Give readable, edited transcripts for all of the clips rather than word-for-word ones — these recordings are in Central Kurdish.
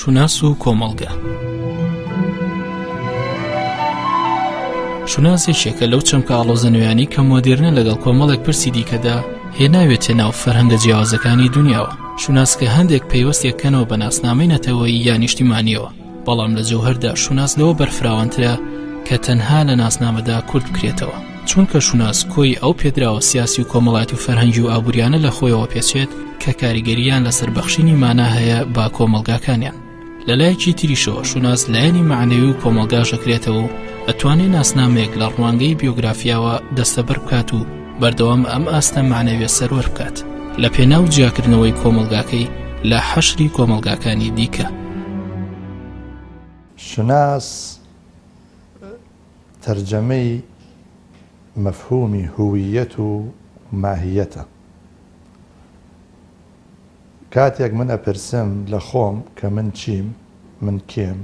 شوناس و کۆمەڵگە شوناس یەکێکە لەو چەمکە ئاڵۆزە نوێیانەی کە مۆدێرنە لەگەڵ کۆمەڵێک پرسی دیکەدا هێناوێتە ناو فەرهەنگە جیاوازەکانی دنیاوە شوناس کە هەندێک پەیوەستێک کەنەوە بە ناسنامەی نەتەوەیی یا نیشتیمانیەوە بەڵام لە جەوهەردا شوناس لەوە بەرفراوانترە کە تەنها لە ناسنامەدا کورت بکرێتەوە چونکە شوناس کۆی ئەو پێدراوە سیاسی و کۆمەڵایەتی و فەرهەنگی و ئابووریانە لە خۆیەوە پێچێت کە کاریگەریان لەسەر بەخشینی مانا هەیە بە کۆمەڵگاکانیان. لە لایەکی تریشەوە شوناس لایەنی مەعنەوی و کۆمەڵگاش ئەکرێتەوە و ئەتوانێ ناسنامەیەک لە ڕوانگەی بیۆگرافیاوە دەستەبەر بکات و بەردەوام ئەم ئاستە مەعنەویە سەروەر بکات لە پێناو جیاکردنەوەی کۆمەڵگاکەی لە حەشری کۆمەڵگاکانی دیکە. شوناس تەرجەمەی مەفهومی هویەت و ماهیەتە. کاتێک من ئەپرسم لە خۆم کە من چیم، من کێم؟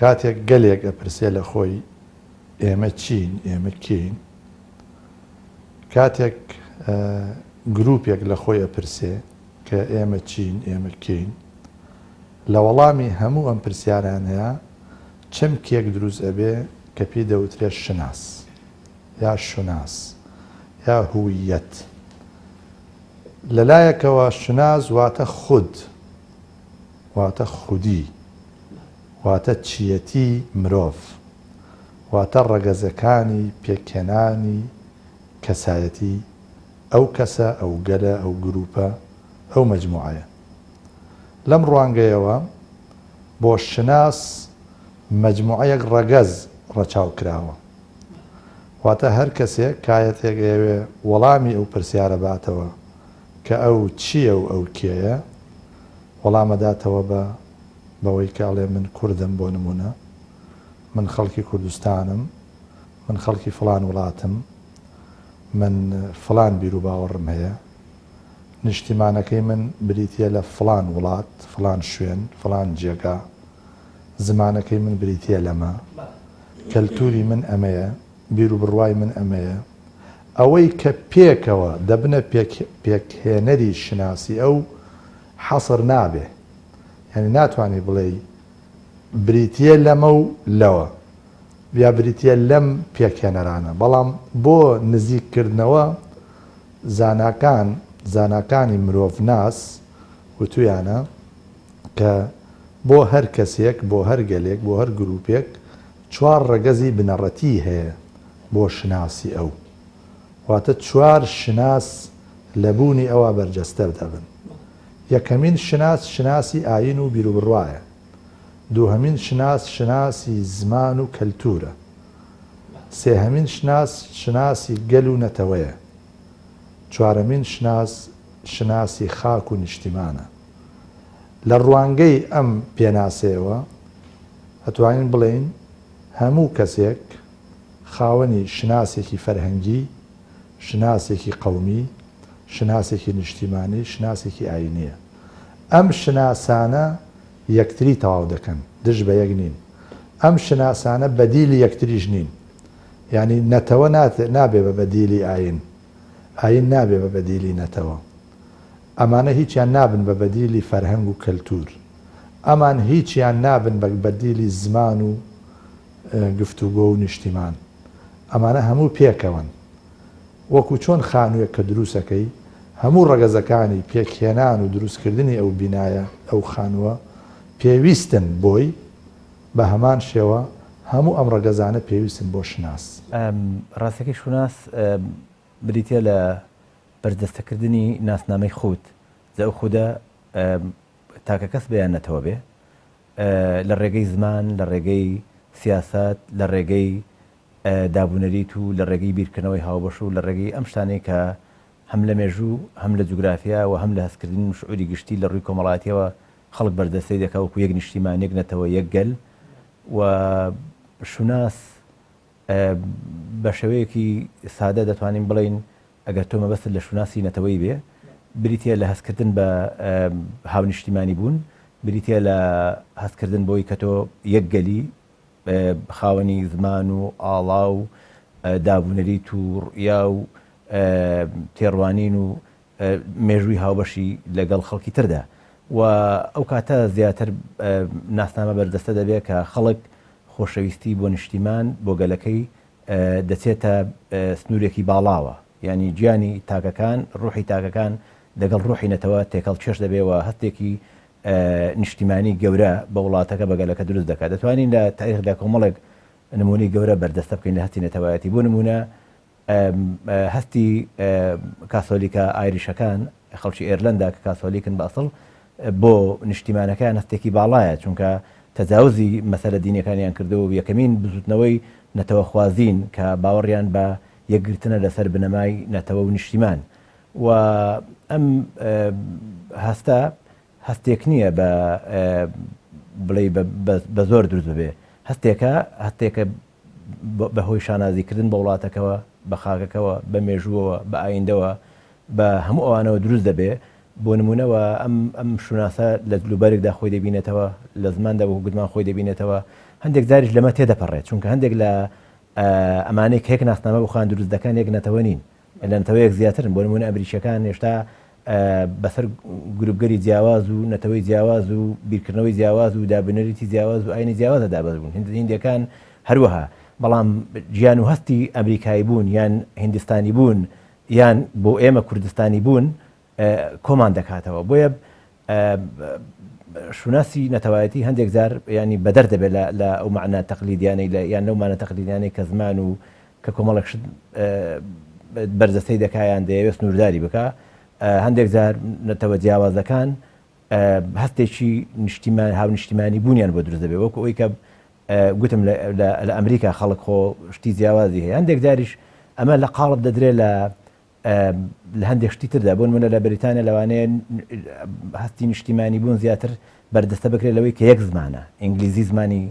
کاتێک گەلێک ئەپرسێ لە خۆی ئێمە چین، ئێمە کێین؟ کاتێک گروپێک لە خۆی ئەپرسێ کە ئێمە چین، ئێمە کێین؟ لە وەڵامی هەموو ئەم پرسیارانەیا چەمکێک دروست ئەبێ کە پێی دەوترێ شناس یا شوناس یا هویەت. لە لایەکەوە شوناس واتە خود، واتە خودی، واتە چییەتی مرۆڤ، واتە ڕەگەزەکانی پێکهێنانی کەسایەتی ئەو کەسە، ئەو گەلە، ئەو گروپە، ئەو مەجموعەیە. لەم ڕوانگەیەوە بۆ شناس مەجموعەیەک ڕەگەز ڕەچاو کراوە. واتە هەر کەسێک کایەتێک ئەیەوێ وەڵامی ئەو پرسیارە باتەوە کە ئەو چییە و ئەو کێیە، وەڵام ئەداتەوە بە بەوەی کە ئەڵێ من کوردم بۆ نموونە، من خەڵکی کوردستانم، من خەڵکی فڵان وڵاتم، من فڵان بیروباوەڕم هەیە. نیشتیمانەکەی من بریتییە لە فڵان وڵات، فڵان شوێن، فڵان جێگا. زمانەکەی من بریتییە لەمە. کەلتووری من ئەمەیە، بیروبڕوای من ئەمەیە. ئەوەی کە پێکەوە دەبنە پێکهێنەری شوناسی ئەو، حەسر نابێ. یانی ناتوانی بڵێی بریتییە لەمە و لەوە یا بریتییە لەم پێکهێنەرانە. بەڵام بۆ نزیککردنەوە زاناکان، زاناکانی مرۆڤناس وتویانە کە بۆ هەر کەسێک، بۆ هەر گەلێک، بۆ هەر گروپێک چوار ڕەگەزی بنەڕەتیی هەیە بۆ شوناسی ئەو. واتە چوار شوناس لە بوونی ئەوا بەرجەستە دەبن. یەکەمین شوناس شوناسی ئایین و بیروبڕوایە. دووهەمین شوناس شوناسی زمان و کەلتوورە. سێهەمین شوناس شوناسی گەل و نەتەوەیە. چوارەمین شوناس شوناسی خاک و نیشتیمانە. لە ڕوانگەی ئەم پێناسەیەوە ئەتوانین بڵێین هەموو کەسێک خاوەنی شوناسێکی فەرهەنگی، شوناسێکی قەومی، شوناسێکی نیشتیمانی، شوناسێکی ئایینییە. ئەم شوناسانە یەکتری تەواو دەکەن، دژ بە یەک نین. ئەم شوناسانە بەدیلی یەکتریش نین. یانی نەتەوە نابێ بە بەدیلی ئایین، ئایین نابێ بە بەدیلی نەتەوە. ئەمانە هیچیان نابن بە بەدیلی فەرهەنگ و کەلتوور. ئەمان هیچیان نابن بە بەدیلی زمان و گفتوگۆ و نیشتیمان. ئەمانە هەموو پێکەوەن. وەکو چۆن خانوویەک کە دروستەکەی، هەموو ڕەگەزەکانی پێکهێنان و دروستکردنی ئەو بینایە، ئەو خانووە پێویستن بۆی، بە هەمان شێوە هەموو ئەم ڕەگەزانە پێویستن بۆ شوناس. ڕاستەکەی شوناس بریتیە لە بەرجەستەکردنی ناسنامەی خود، جا ئەو خودە تاکەکەس بێ یان نەتەوە بێ، لە ڕێگەی زمان، لە ڕێگەی سیاسەت، لە ڕێگەی دابونەریت و لە ڕێگەی بیرکردنەوەی هاوبەش و لە ڕێگەی ئەم شتانەی کە هەم لە مێژوو، هەم لە جوگرافیا و هەم لە هەستکردن و شعوری گشتی لە ڕووی کۆمەڵایەتیەوە خەڵک بەرجەستەی دەکا وەکوو یەک نیشتیمان، یەک نەتەوە، یەک گەل و شوناس بە شێوەیەکی سادە دەتوانین بڵێین ئەگەر تۆ مەبەستت لە شوناسی نەتەوەیی بێ، بریتییە لە هەستکردن بە هاونیشتیمانی بوون، بریتییە لە هەستکردن بەوەی کە تۆ یەک گەلی، خاوەنی زمان و ئاڵا و دابونەریت و ڕوئیا و تێڕوانین و مێژووی هاوبەشی لەگەڵ خەڵکی تردا. و ئەو کاتە زیاتر ناسنامە بەردەستە دەبێت کە خەڵک خۆشەویستی بۆ نیشتیمان بۆ گەلەکەی دەچێتە سنوورێکی باڵاوە یانی گیانی تاکەکان ڕوحی تاکەکان دەگەڵ ڕوحی نەتەوە تێکەڵ کێش دەبێ و هەستێکی نیشتیمانی گەورە بە وڵاتەکە بە گەلەکە دروست دەکات دەتوانین لە تاریخدا کۆمەڵێک نموونەی گەورە بەردەستە بکەین لە هەستی نەتەوایەتی بۆ نموونە هەستی کاسۆلیکە ئایریشەکان، خەڵکی ئێرلەندا کە کاسۆلیکن بە ئەسڵ، بۆ نیشتیمانەکەیان هەستێکی باڵایە، چونکە تەجاوزی مەسەلە دینیەکانیان کردووە و یەکەمین بزوتنەوەی نەتەوەخوازین کە باوەڕیان بە یەکگرتنە لەسەر بنەمای نەتەوە و نیشتیمان و ئەم هەستە هەستێک نییە بە بڵێی بە زۆر دروست ببێ، هەستێکە هەستێکە بە هۆی شانازی کردن بە وڵاتەکەوە، بە خاکەکەوە، بە مێژووەوە، بە ئایندەوە، بە هەموو ئەوانەوە دروست دەبێ. بۆ نموونە و ئەم ئەم شوناسە لە جلوبەرگدا خۆی دەبینێتەوە، لە زماندا وەکوو گوتمان خۆی دەبینێتەوە. هەندێک جاریش لەمە تێدەپەڕێ، چونکە هەندێک لە ئەمانەی کە یەک ناسنامە بۆ خۆیان دروست دەکەن یەک نەتەوە نین. لە نەتەوەیەک زیاترن، بۆ نموونە ئەمریکییەکان هێشتا بەسەر گروپگەلی جیاواز و نەتەوەی جیاواز و بیرکردنەوەی جیاواز و دابونەریتی جیاواز و ئاینی جیاوازە دابەش بوون، هیندییەکان هەروەها، بەڵام گیان و هەستی ئەمریکایی بوون یان هیندستانی بوون یان بۆ ئێمە کوردستانی بوون کۆمان دەکاتەوە. بۆیە شوناسی نەتەوایەتی هەندێک جار ینی بەدەر دەبێت لە ئەو مەعنا تەقلیدیانەی لە یان لەو مانە تەقلیدیانەی کە زمان و کە کۆمەڵێک شت بەرجەستەی دەکا یان دەیەوێت سنوورداری بکا هەندێک جار نەتەوە جیاوازەکان هەستێکی نیشتیمان هاونیشتیمانی بوونیان بۆ دروست دەبێت وەکو ئەوی کە گوتم لە ئەمریکا خەڵک خۆ شتی جیاوازی هەیە هەندێک جاریش ئەمە لە قاڵب دەدرێت لە لە هەندێک شتی تردا بۆ نمونە لە بەریتانیا لەوانەیە هەستی نیشتیمانی بوون زیاتر بەردەستە بکرێت لەوەی کە یەک زمانە ئینگلیزی زمانی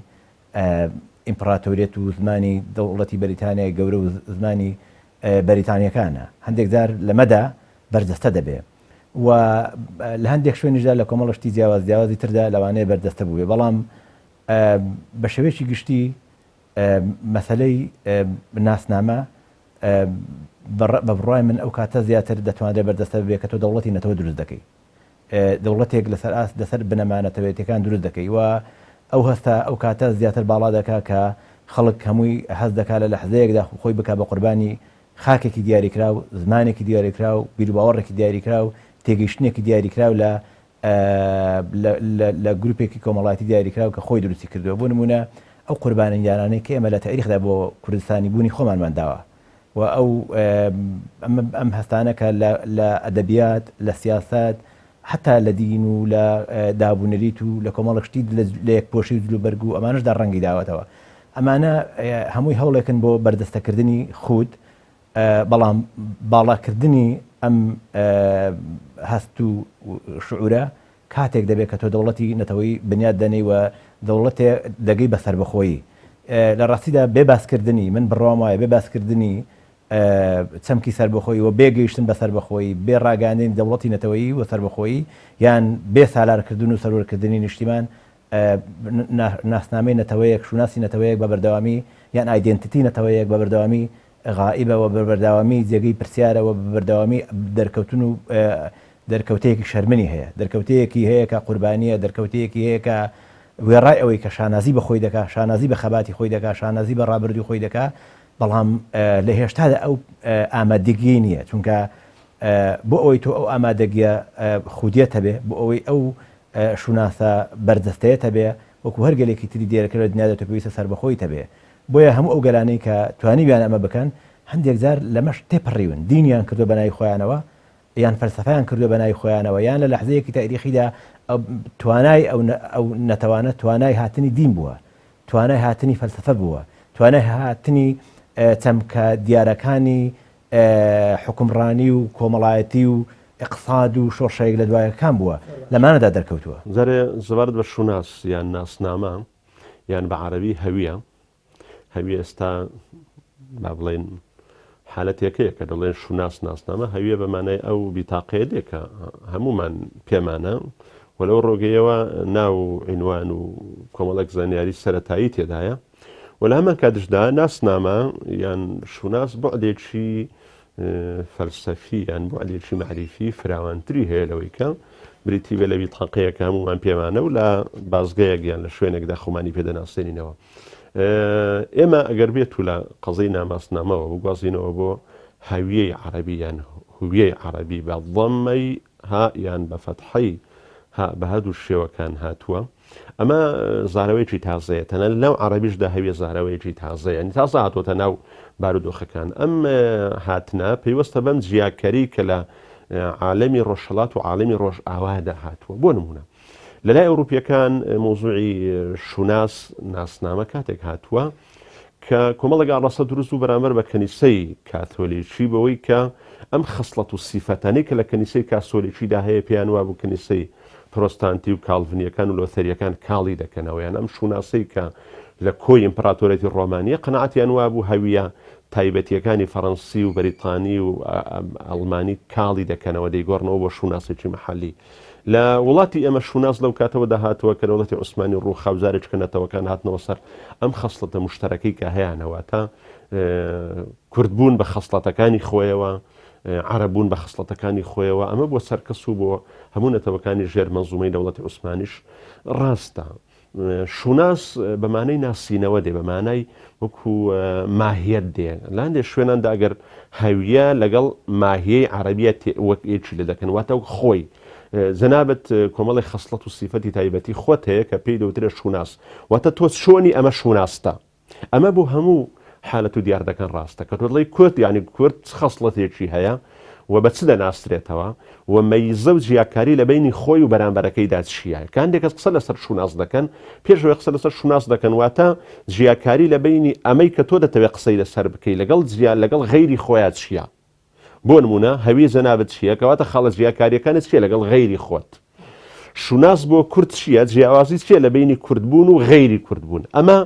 ئیمپڕاتۆریەت و زمانی دەوڵەتی بەریتانیای گەورە و زمانی بەریتانیەکانە هەندێک جار لەمەدا بەرجەستە دەبێ و لە هەندێک شوێنیشدا لە کۆمەڵە شتی جیاواز جیاوازی تردا لەوانەیە بەردەستە بووێ بەڵام بە شێوەیەکی گشتی مەسەلەی ناسنامە بە بڕای من ئەو کاتە زیاتر دەتوانرێت بەردەستە بێ کە تۆ دەوڵەتی نەتەوە دروست دەکەی دەوڵەتێک لەسەر ئاست لەسەر بنەما نەتەوەیەتیەکان دروست دەکەی و ئەو هەستە ئەو کاتە زیاتر باڵا دەکا کە خەڵک هەمووی هەست دەکا لە لەحزەیەکدا خۆی بکا بە قوربانی خاکێکی دیاریکراو، زمانێکی دیاریکراو، بیروباوەڕێکی دیاریکراو، تێگەیشتنێکی دیاریکراو لە لە گروپێکی کۆمەڵایەتی دیاریکراو کە خۆی دروستی کردووە. بۆ نموونە ئەو قوربانیدانانەی کە ئێمە لە تاریخدا بۆ کوردستانی بوونی خۆمانمان داوە و ئەو ئەم هەستانە کە لە ئەدەبیات، لە سیاسەت، حەتا لە دین و لە داب و نەریت و لە کۆمەڵێک شتی لە یەکپۆشی و جلوبەرگ و ئەمانەشدا ڕەنگی داوەتەوە. ئەمانە هەمووی هەوڵێکن بۆ بەردەستەکردنی خود، بەڵام باڵاکردنی ئەم هەست و شعورە کاتێک دەبێت کە تۆ دەوڵەتی نەتەوەیی بنیات دەنێی و دەوڵەتێ دەگەی بە سەربەخۆیی. لە ڕاستیدا بێ باسکردنی، من بڕوام وایە بێ باسکردنی چەمکی سەربەخۆیی و بێ گەیشتن بە سەربەخۆیی، بێ ڕاگەیاندنی دەوڵەتی نەتەوەیی و سەربەخۆیی یان بێ سالارکردن و سەروەرکردنی نیشتیمان، ناسنامەی نەتەوەیەک، شوناسی نەتەوەیەک بە بەردەوامی یان ئایدێنتیتی نەتەوەیەک بە بەردەوامی غائیبە و بە بەردەوامی جێگەی پرسیارە و بە بەردەوامی دەرکەوتن و دەرکەوتەیەکی شەرمنی هەیە. دەرکەوتەیەکی هەیە کە قوربانییە، دەرکەوتەیەکی هەیە کە وێڕای ئەوەی کە شانازی بە خۆی دەکا، شانازی بە خەباتی خۆی دەکا، شانازی بە ڕابردووی خۆی دەکا، بەڵام لە هێشتادا ئەو ئامادەگییەی نییە. چونکە بۆ ئەوەی تۆ ئەو ئامادەگییە خودییەت هەبێ، بۆ ئەوەی ئەو شوناسە بەرجەستەیەت هەبێ، وەکوو هەر گەلێکی تری دێرەکە لە دنیادا تۆ پێویستە سەربەخۆییت هەبێ. بۆیە هەموو ئەو گەلانەی کە توانیویانە ئەمە بکەن، هەندێک جار لەمەش تێپەڕیون، دینیان کردووە بە ناوی خۆیانەوە، یان فەلسەفەیان کردووە بە ناوی خۆیانەوە، یان لە لەحزەیەکی تاریخیدا توانای ئەو نەتەوانە توانای هاتنی دین بووە، توانای هاتنی فەلسەفە بووە، توانای هاتنی چەمکە دیارەکانی حوکمڕانی و کۆمەڵایەتی و ئیقتساد و شۆڕشە یەک لە دوایەکان بووە، لەمانەدا دەرکەوتووە. جارێ سەبارەت بە شوناس یان ناسنامە یان بە عەرەبی هەویە، هەویە ئێستا با بڵێین حالەتێکەیە کە دەڵێن شوناس ناسنامە، هەویە بە مانای ئەو بیتاقەیە دێ کە هەموومان پێمانە و لەو ڕۆگەیەوە ناو و عینوان و کۆمەڵێک زانیاری سەرەتایی تێدایە و لە هەمان کاتیشدا ناسنامە یان شوناس بوعدێکی فەلسەفی یان بوعدێکی مەعریفی فراوانتری هەیە لەوەی کە. بریتی بێ لە بیتاقەیەک کە هەموومان پێمانە و لە بازگەیەک یان لە شوێنێکدا خۆمانی پێ دەناسێنینەوە. ئێمە ئەگەر بێت و لە قەزەی ناماسنامەوە بگوازینەوە بۆ هەویەی عەرەبی یان هویەی عەرەبی بە ضەمەی ها یان بە فەتحەی ها بە هەردوو شێوەکان هاتووە. ئەمە زارەوەیەکی تازەیە تەنانەت لەناو عەڕەبیشدا هەویە زارەوەیەکی تازەیە یانی تازە هاتۆتە ناو بارودۆخەکان ئەم هاتنە پەیوەستە بەم جیاکەری کە لە عالەمی ڕۆژهەڵات و عالەمی ڕۆژئاوادا هاتووە بۆ نمونە لە لای ئەوروپیەکان مۆزوعی شوناس ناسنامە کاتێک هاتووە کە کۆمەڵێک ئاڕاستە دروست بوو بەرامبەر بە کەنیسەی کاتۆلیکی بەوەی کە ئەم خەسڵەت و سیفەتانەی کە لە کەنیسەی کاسۆلیکیدا هەیە پێیان وابوو کەنیسەی پرۆستانتی و کاڵڤنیەکان و لۆثەریەکان کاڵی دەکەنەوە یان ئەم شوناسەی کە لە کۆی ئیمپراتۆرێتی ڕۆمانیە قەناعەتیان وابوو هەویە تایبەتیەکانی فەڕەنسی و بەریتانی و ئەڵمانی کاڵی دەکەنەوە دەیگۆڕنەوە بۆ شوناسێکی مەحەلی. لە وڵاتی ئێمە شوناس لەو کاتەوە داهاتووە کە دەوڵەتی عوسمانی ڕووخا و جارێکیکە نەتەوەکان هاتنەوە سەر ئەم خەسڵەتە موشتەرەکەی کە هەیانە واتە کوردبوون بە خەسڵەتەکانی خۆیەوە، عەرەببوون بە خەسڵەتەکانی خۆیەوە، ئەمە بۆ سەرکەس و بۆ هەموو نەتەوەکانی ژێر مەنزومەی دەوڵەتی عوسمانیش ڕاستە. شوناس بە مانای ناسینەوە دێ، بە مانای وەکو ماهیەت دێ. لە هەندێک شوێناندا ئەگەر هەویە لەگەڵ ماهیەی عەرەبیە وەک یەکی لێ دەکەن، واتە وەک خۆی. جەنابت کۆمەڵێک خەسڵەت و سیفەتی تایبەتی خۆت هەیە کە پێی دەوترێت شوناس. واتە تۆ چۆنی ئەمە شوناستە. ئەمە بۆ هەموو حالەت و دیاردەکان ڕاستە کە تۆ دەڵێی کورد یانی کورد چ خەسڵەتێکی هەیە و بە چ دەناسرێتەوە و مەیزە و جیاکاری لە بەینی خۆی و بەرامبەرەکەیدا چییە کە هەندێک کەس قسە لەسەر شوناس دەکەن پێش ئەوەی قسە لەسەر شوناس دەکەن واتە جیاکاری لە بەینی ئەمەی کە تۆ دەتەوێت قسەی لەسەر بکەی لەگەڵ جیا لەگەڵ غەیری خۆیا چییە بۆ نموونە هەوی جەنابت چییە؟ کەواتە خاڵە جیاکارییەکانت چییە لەگەڵ غەیری خۆت؟ شوناس بۆ کورد چییە؟ جیاوازی چییە لە بەینی کوردبوون و غەیری کوردبوون؟ ئەمە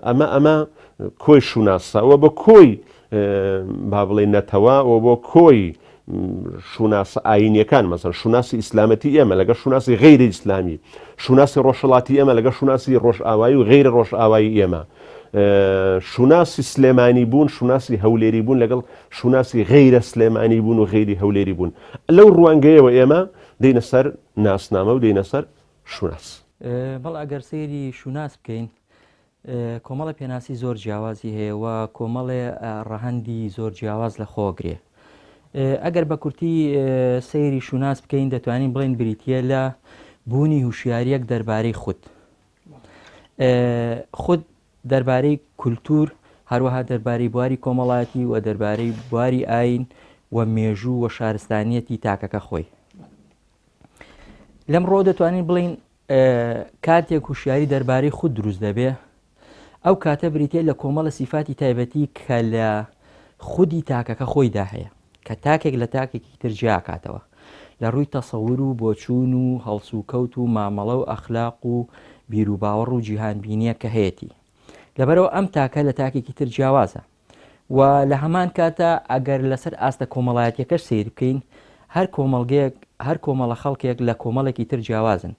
ئەمە ئەمە کۆی شوناسە و بە کۆی با بڵێین نەتەوە و بۆ کۆی شوناسە ئاینیەکان مەسەن شوناسی ئیسلامەتی ئێمە لەگەڵ شوناسی غەیری ئیسلامی شوناسی ڕۆژهەڵاتی ئێمە لەگەڵ شوناسی ڕۆژئاوایی و غەیرە ڕۆژئاوایی ئێمە شوناسی سلێمانی بوون شوناسی هەولێری بوون لەگەڵ شوناسی غەیرە سلێمانی بوون و غەیری هەولێری بوون لەو ڕوانگەیەوە ئێمە دێینە سەر ناسنامە و دێینە سەر شوناس. بەڵێ ئەگەر سەیری شوناس بکەین کۆمەڵە پێناسی زۆر جیاوازی هەیە و کۆمەڵێ ڕەهەندی زۆر جیاواز لە خۆگرێ ئەگەر بە کورتی سەیری شوناس بکەین دەتوانین بڵێن بریتە لە بوونی هوشیاریەک دەربارەی خود خود دەربارەی کولتوور، هەروەها دەربارەی بواری کۆمەڵایەتی و دەربارەی بواری ئاین و مێژوو و شارستانیەتی تاکەکە خۆی. لەم ڕۆ دەتوانین بڵین کاتێک هوشیاری دەربارەی خود دروست دەبێ ئەو کاتە بریتە لە کۆمەڵە سیفاتی تایبەتی کە لە خودی تاکەکە خۆیدا هەیە. کە تاکێک لە تاکێکی تر جیاکاتەوە لە ڕووی تەسەور و بۆچوون و هەڵسوکەوت و مامەڵە و ئەخلاق و بیروباوەڕ و جیهانبینییە کە هەیەتی. لەبەرئەوە ئەم تاکە لە تاکێکی تر جیاوازە و لە هەمان کاتا ئەگەر لەسەر ئاستە کۆمەڵایەتیەکەش سەیر بکەین هەر کۆمەڵگەیەک هەر کۆمەڵە خەڵکێک لە کۆمەڵێکی تر جیاوازن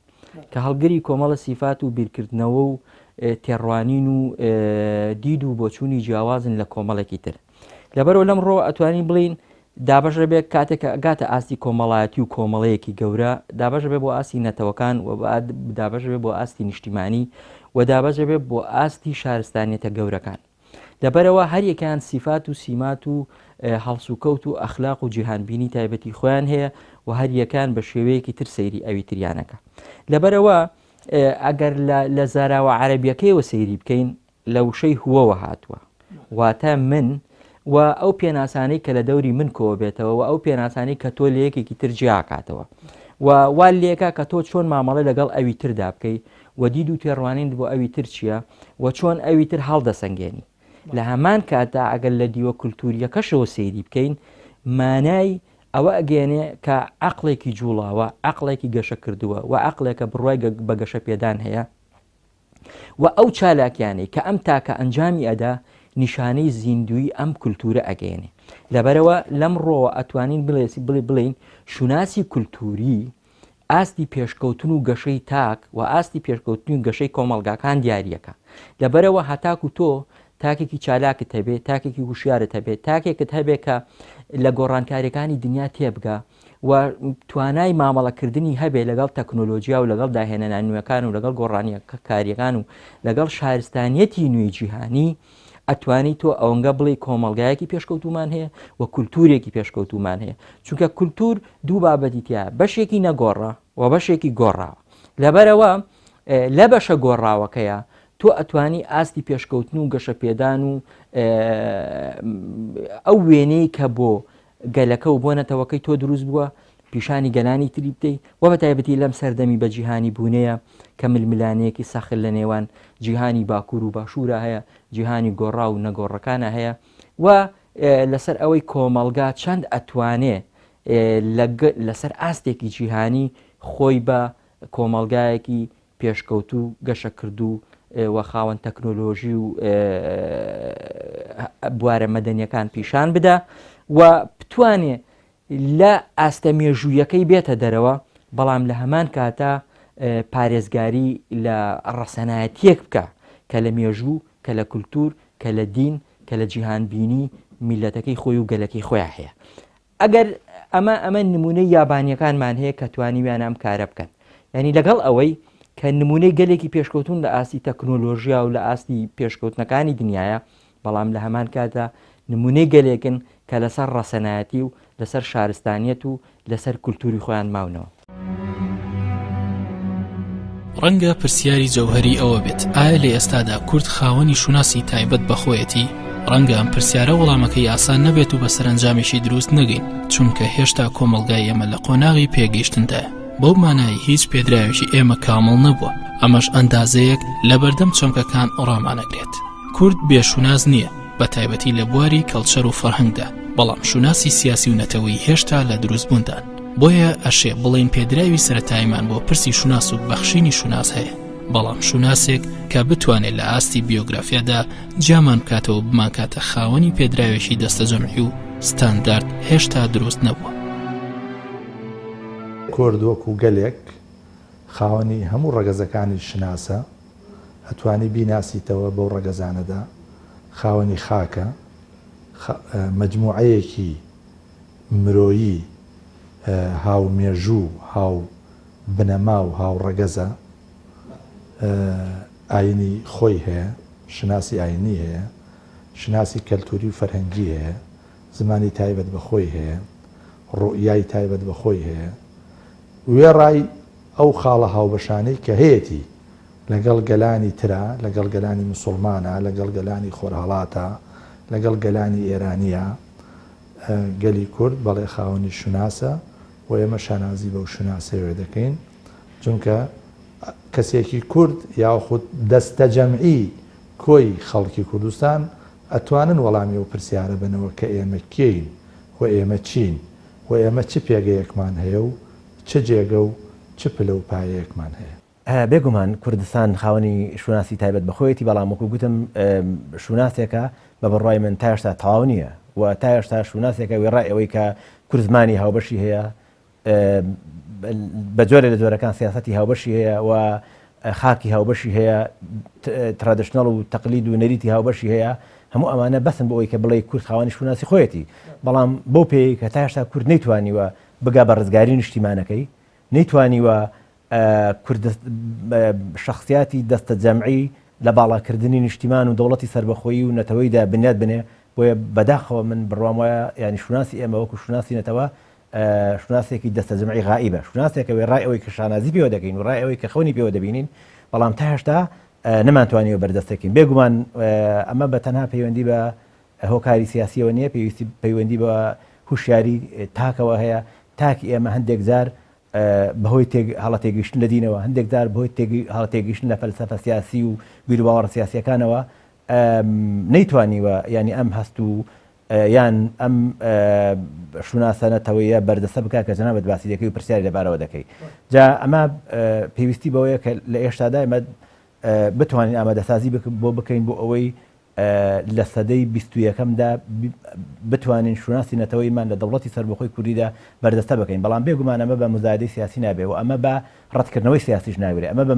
کە هەڵگری کۆمەڵە سیفات و بیرکردنەوە و تێڕوانین و دید و بۆچوونی جیاوازن لە کۆمەڵێکی تر. لەبەرئەوە لەم ڕۆوە ئەتوانین بڵێین دابەش دەبێت کاتێک کە ئەگاتە ئاستی کۆمەڵایەتی و کۆمەڵەیەکی گەورە دابەش دەبێت بۆ ئاستی نەتەوەکان و دابەش دەبێت بۆ ئاستی نیشتیمانی و دابەش دەبێت بۆ ئاستی شارستانیەتە گەورەکان لەبەرەوە هەریەکەیان سیفات و سیمات و هەڵسوکەوت و ئەخلاق و جیهانبینی تایبەتی خۆیان هەیە و هەریەکان بە شێوەیەکی تر سەیری ئەوی تریانەکە لەبەرەوە ئەگەر لە زاراوە عەرەبیەکەیەوە سەیری بکەین لە وشەی هوەوە هاتووە واتە من و ئەو پێناسانەی کە لە دەوری من کۆبێتەوە و ئەو پێناسانەی کە تۆ لە یەکێکی تر جیاکاتەوە و وا لێکا کە تۆ چۆن مامەڵە لەگەڵ ئەوی تردا بکەی و دید و تێڕوانینت بۆ ئەوی تر چییە و چۆن ئەوی تر هەڵدەسەنگێنی لە هەمان کاتدا ئەگەر لە دیوە کولتوریەکەشەوە سەیری بکەین مانای ئەوە ئەگەیەنێ کە عەقڵێکی جوڵاوە عەقڵێکی گەشە کردووە و عەقڵێکە بڕوای بە گەشە پێدان هەیە و ئەو چالاکیانەی کە ئەم تاکە ئەنجامی ئەدا نیشانەی زیندووی ئەم کولتوورە ئەگەیەنێ. لەبەرئەوە لەم ڕۆوە ئەتوانین بڵێین شوناسی کولتووری ئاستی پێشکەوتن و گەشەی تاک و ئاستی پێشکەوتن و گەشەی کۆمەڵگاکان دیاریەکا. لەبەرئەوە هەتاکو تۆ تاکێکی چالاکت هەبێ، تاکێکی هوشیارت هەبێ، تاکێکت هەبێ کە لە گۆڕانکاریەکانی دنیا تێبگا. و توانای مامەڵەکردنی هەبێ لەگەڵ تەکنۆلۆژیا و لەگەڵ داهێنەنان نوێەکان و لەگەڵ گۆڕانیەکاریەکان و لەگەڵ شارستانیەتی نوێی جیهانی ئەتوانی تۆ ئەوەنگە بڵێ کۆمەڵگایەکی پێشکەوتومان هەیە و کولتورێکی پێشکەوتومان هەیە چونکە کولتور دوو بابەتی تیا بەشێکی نەگۆڕە و بەشێکی گۆڕاوە لەبەرەوە لە بەشە گۆڕاوەکەیە تۆ ئەتوانی ئاستی پێشکەوتن و گەشەپێدان و ئەو وێنەی کە بۆ گەلەکە و بۆ نەتەوەکەی تۆ دروست بووە پیشانی گەلانی تری بدەی و بە تایبەتی لەم سەردەمی بە جیهانی بوونەیە کە ململانێیەکی سەخت لە نێوان جیهانی باکوور و باشوورا هەیە، جیهانی گۆڕاو و نەگۆڕەکانە هەیە و لەسەر ئەوەی کۆمەڵگا چەند ئەتوانێ لەسەر ئاستێکی جیهانی خۆی بە کۆمەڵگایەکی پێشکەوتوو، گەشەکردوو و خاوەن تەکنۆلۆژی و بوارە مەدەنیەکان پیشان بدا و بتوانێ لە ئاستە مێژوویەکەی بێتە دەرەوە، بەڵام لە هەمان کاتا پارێزگاری لە ڕەسەنایەتیەک بکا کە لە مێژوو، کە لە کولتوور، کە لە دین، کە لە جیهانبینی میللەتەکەی خۆی و گەلەکەی خۆیان هەیە. ئەگەر ئەمە ئەمە نمونەی یابانیەکانمان هەیە کە توانیویانە ئەم کارە بکەن یعنی لەگەڵ ئەوەی کە نمونەی گەلێکی پێشکەوتون لە ئاستی تەکنۆلۆژیا و لە ئاستی پێشکەوتنەکانی دنیاە بەڵام لە هەمان کاتدا نمونەی گەلێکن کە لەسەر ڕەسەنایەتی و لەسەر شارستانیەت و لەسەر کولتوری خۆیان ماونەوە. ڕەنگە پرسیاری جەوهەری ئەوە بێت ئایا لە ئێستادا کورد خاوەنی شوناسی تایبەت بە خۆیەتی؟ ڕەنگە ئەم پرسیارە وەڵامەکەی ئاسان نەبێت و بە سەرەنجامێکی دروست نەگەین چونکە هێشتا کۆمەڵگای ئێمە لە قۆناغی پێگەیشتندایە بەو مانای هیچ پێدراوێکی ئێمە کامڵ نەبووە ئەمەش ئەندازەیەک لە بەردەم چەمکەکان ڕامانەگرێت کورد بێ شوناس نییە بە تایبەتی لە بواری کەڵچەر و فەرهەنگدا بەڵام شوناسی سیاسی و نەتەوەیی هێشتا لە دروستبووندان بۆیە ئەشێ بڵێین پێدراوی سەرەتاییمان بۆ پرسی شوناس و بەخشینی شوناس هەیە، بەڵام شوناسێک کە بتوانێت لە ئاستی بیۆگرافیادا جیامان بکاتەوە و بمانکاتە خاوەنی پێدراوێکی دەستەجەمعی و ستاندارد هێشتا دروست نەبووە. کورد وەکو گەلێک خاوەنی هەموو ڕەگەزەکانی شناسە، ئەتوانی بیناسیتەوە بەو ڕەگەزانەدا، خاوەنی خاکە، مەجموعەیەکی مرۆیی هاو مێژوو هاو بنەما و هاو ڕەگەزە، ئاینی خۆی هەیە، شوناسی ئاینی هەیە، شوناسی کەلتوری و فەرهەنگی هەیە، زمانی تایبەت بە خۆی هەیە، ڕوئیای تایبەت بە خۆی هەیە، وێڕای ئەو خاڵە هاوبەشانەی کە هەیەتی لەگەڵ گەلانی ترا، لەگەڵ گەلانی موسوڵمانا، لەگەڵ گەلانی خۆرهەڵاتا، لەگەڵ گەلانی ئێرانییا، گەلی کورد بەڵێ خاوەنی شوناسە و ئێمە شانازی بەو شوناسەوە دەکەین، چونکە کەسێکی کورد یاخود دەستەجەمعی کۆی خەڵکی کوردستان ئەتوانن وەڵامی ئەو پرسیارە بەنەوە کە ئێمە کێین و ئێمە چین و ئێمە چ پێگەیەکمان هەیە و چ جێگە و چ پلە و پایەیەکمان هەیە. بێگومان کوردستان خاوەنی شوناسی تایبەت بە خۆیەتی، بەڵام وەکو گوتم شوناسێکە بە بڕوای من تا هێشتا تەواو نییە و تا هێشتا شوناسێکە وێڕای ئەوەی کە کورد زمانی هاوبەشی هەیە، بە جۆرێ لە جۆرەکان سیاسەتی هاوبەشی هەیە و خاکی هاوبەشی هەیە، traditional و تەقلید و نەریتی هاوبەشی هەیە، هەموو ئەمانە بەسن بۆ ئەوەی کە بڵێی کورد خاوەنی شوناسی خۆیەتی، بەڵام بەو پێیەی کە تا هێشتا کورد نەیتوانیوە بگا بە ڕزگاری نیشتیمانەکەی، نەیتوانیوە شەخسیاتی دەستەجەمعی لە باڵاکردنی نیشتیمان و دەوڵەتی سەربەخۆیی و نەتەوەیدا بنیات بنێ، بۆیە بەداخەوە من بڕوام وایە یانی شوناسی ئێمە وەکو شوناسی نەتەوە شوناسێکی دەستەجەمعی غائیبە، شوناسێکە وێڕای ئەوەی کە شانازی پێوە دەکەین و ڕای ئەوەی کە خەونی پێوە دەبینین، بەڵام تا هێشتا نەمانتوانیوە بەردەستێکین. بێگومان ئەمە بە تەنها پەیوەندی بە هۆکاری سیاسیەوە نییە، پێویستی پەیوەندی بە هوشیاری تاکەوە هەیە، تاکی ئێمە هەندێک جار بەهۆی هەڵە تێگەیشتن لە دینەوە، هەندێک جار بەهۆی هەڵە تێگەیشتن لە فەلسەفە سیاسی و بیروباوەڕە سیاسییەکانەوە نەیتوانیوە یانی ئەم هەست و یان ئەم شوناسە نەتەوەیە بەردەستە بکات کە جەنابت باسی دەکەی و پرسیاری لەبارەوە دەکەی. جا ئەمە پێویستی بەوەیە کە لە ئێشتادا ئێمە بتوانین ئامادەسازی بۆ بکەین بۆ ئەوەی لە سەدەی 21ەمدا بتوانین شوناسی نەتەوەیمان لە دەوڵەتی سەربەخۆی کوردیدا بەردەستە بکەین، بەڵام بێگومان ئەمە بە موزایەدەی سیاسی نابێ و ئەمە بە ڕەتکردنەوەی سیاسیش نابێ، ئەمە بە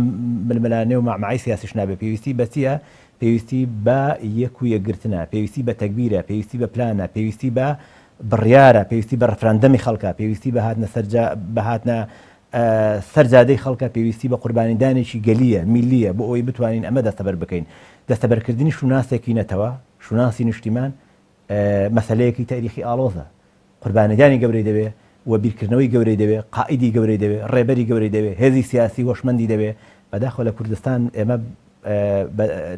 ململانێ و مەعمەعەی سیاسیش نابێ، پێویستی بە چییە؟ پێویستی بە یەک و یەکگرتنە، پێویستی بە تەگبیرە، پێویستی بە پلانە، پێویستی بە. بڕیارە، پێویستی بە ڕفراندەمی خەڵکە، پێویستی بە هاتنە سەر بە هاتنە سەر جادەی خەڵکە، پێویستی بە قوربانیدانێکی گەلییە، میللییە بۆ ئەوەی بتوانین ئەمە دەستەبەر بکەین. دەستەبەرکردنی شوناسێکی نەتەوە، شوناسی نیشتیمان، مەسەلەیەکی تەئریخی ئاڵۆزە. قوربانیدانی گەورەی دەوێ و بیرکردنەوەی گەورەی دەوێ، قائیدی گەورەی دەوێ، ڕێبەری گەورەی دەوێ، هێزی سیاسی هۆشمەندی دەوێ. بەداخەوە لە کوردستان ئێمە